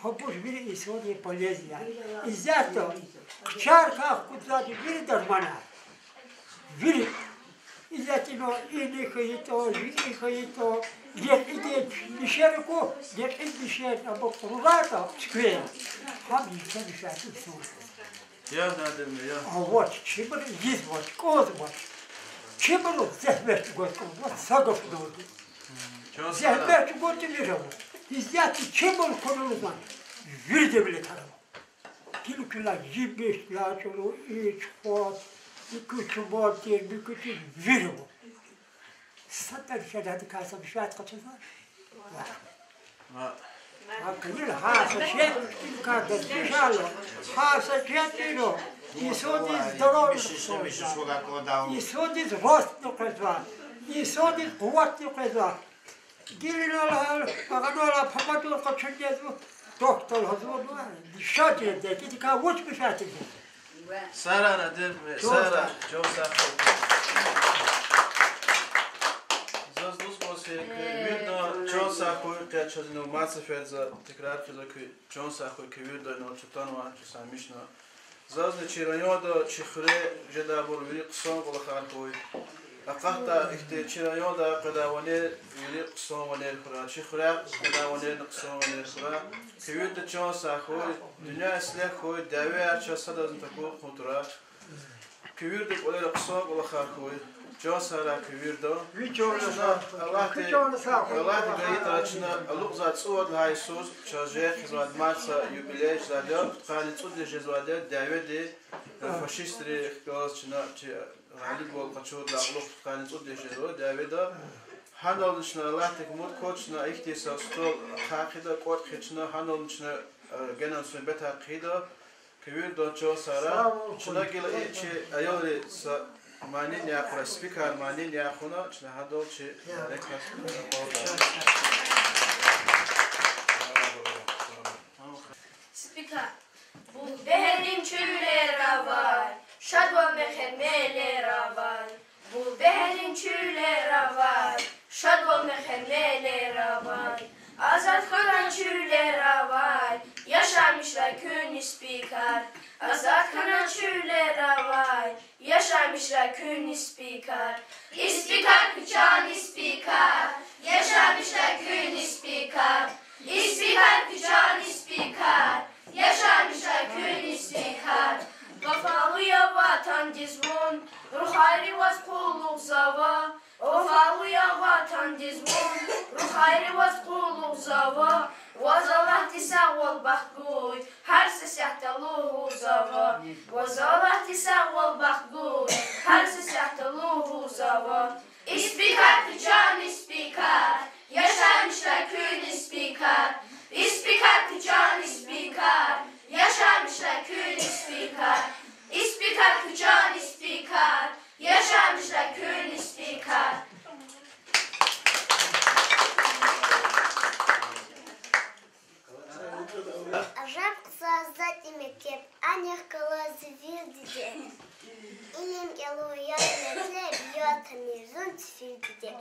Гьабур вири инсандиз полезный я. Исятда хъчарикай хкудзавайди вири дарманар. Вири. Исятда ина, ина хьайитӀа, вири хьайитӀа, Рекьиди дишер аку, рекьиди дишер абур кьурурайтӀа цуьквей, гьам йифен ишатиз сур. Я, Надирми, я. Авач, чибур ийизвач, кӀанзавач. Чибур зегьмет чӀугваз кӀанзава, са гаф лугьуда. Чан сагъ. Зегьмет чӀугваз тӀимил ава. Исятда чибур курулзан, вири девлет ава. Гила куьне ебиш лачӀуру, ич, хва, муькуь чубар тир, муькуь тир, вири ава. Са тӀвар фена гьадакай са бишват къачузва. Ва. Ва. Гьа къилил гьар са шей, ил кардаз бишала, гьар са шей тӀуьна. Инсандиз здоровье хъсанзава. Инсандиз ростни къвезва. Инсандиз къуватни къвезва. Гила инал гьал, агъанал а папатур къачун жезва, доктор гьазва, ну, дишегьлидикай вуч бишват ийида? Сара, Надирми, чан сагъ, сара, чан сагъ хьуй. Заз лугьуз кӀанзава хьи, куь виридан чан сагъ хьуй, къе чаз инал мад сеферда за тикрар хъийизва, куь чан сагъ хьуй, куь виридан инал чун атанва, чун саймишна. Зазни чи районда, чи хуьре жедайбур вири хъсан кӀвалахар хьуй. Акъатдай ихьтин чи районда къведай ванер вири хъсан ванер хьурай, чи хуьряй къведай ванерни хъсан ванер хьурай. Куь виридан чан сагъ хьуй, дуьнья ислягь хьуй, дявеяр чаз садазни такур хъувун турай. Куь виридан кӀвалера хъсан кӀвалахар хьуй, чан сагърай куь виридан. Чна Аллагьди, Аллагьди гайитӀа, чна алукьзавай цӀувад лагьай йисуз чаз жер хъийизвайди мад са юбилей жезвайди я, пудкъанни цӀуд йис жезвайди я дяведи, фашистри хкалаз чна чи гъалибвал къачурдалай кьулухъ пудкъанни цӀуд йис жезва дяведа. Гьанални чна Аллагьдихъ умуд кваз, чна ихьтин са стол ахъа хъийида, кӀватӀ хъийида чна, гьанални чна, э, генани суьгьбетар хъийида. Куь виридан чан сагърай. Чна гила и чи аялри са манийни яхъ хьурай, спикер манийни яхъ хьуна, чна гьадал чи мярекат акъвазда. Спикер. Бул бегьерин чуьллер авай, шадвал мехъер мелер авай. Бул бегьерин чуьллер авай, шадвал мехъер мелер авай. Азад хьанвай чуьллер авай, яшамишрай куьн, и спикер. Азад хьанвай чуьллер авай, яшамишрай куьн, и спикер. И спикер, куь чан и спикер, яшамишрай куьн, и спикер. И спикер, куь чан и спикер, яшамишрай куьн, и спикер. Вафалу я Ватандиз вун, рухвайри ваз къуллугъзава. Вафалу я Ватандиз вун, рухвайри ваз къуллугъзава. Ваз Аллагьди сагъвал, бахт гуй, гьар са сятда лугьузава. Ваз Аллагьди сагъвал, бахт гуй, гьар са сятда лугьузава. И спикер, куь чан и спикер, яшамишрай куьн, и спикер. И спикер, куь чан и спикер, яшамишрай куьн, и спикер. И спикер, куь чан и спикер, яшамишрай куьн, и спикер. Ажеб хъсан затӀ я мектеб, анихъ галаз зи вил диде. Илим кӀелун яд метлеб, яд тамир зун цифирдиде.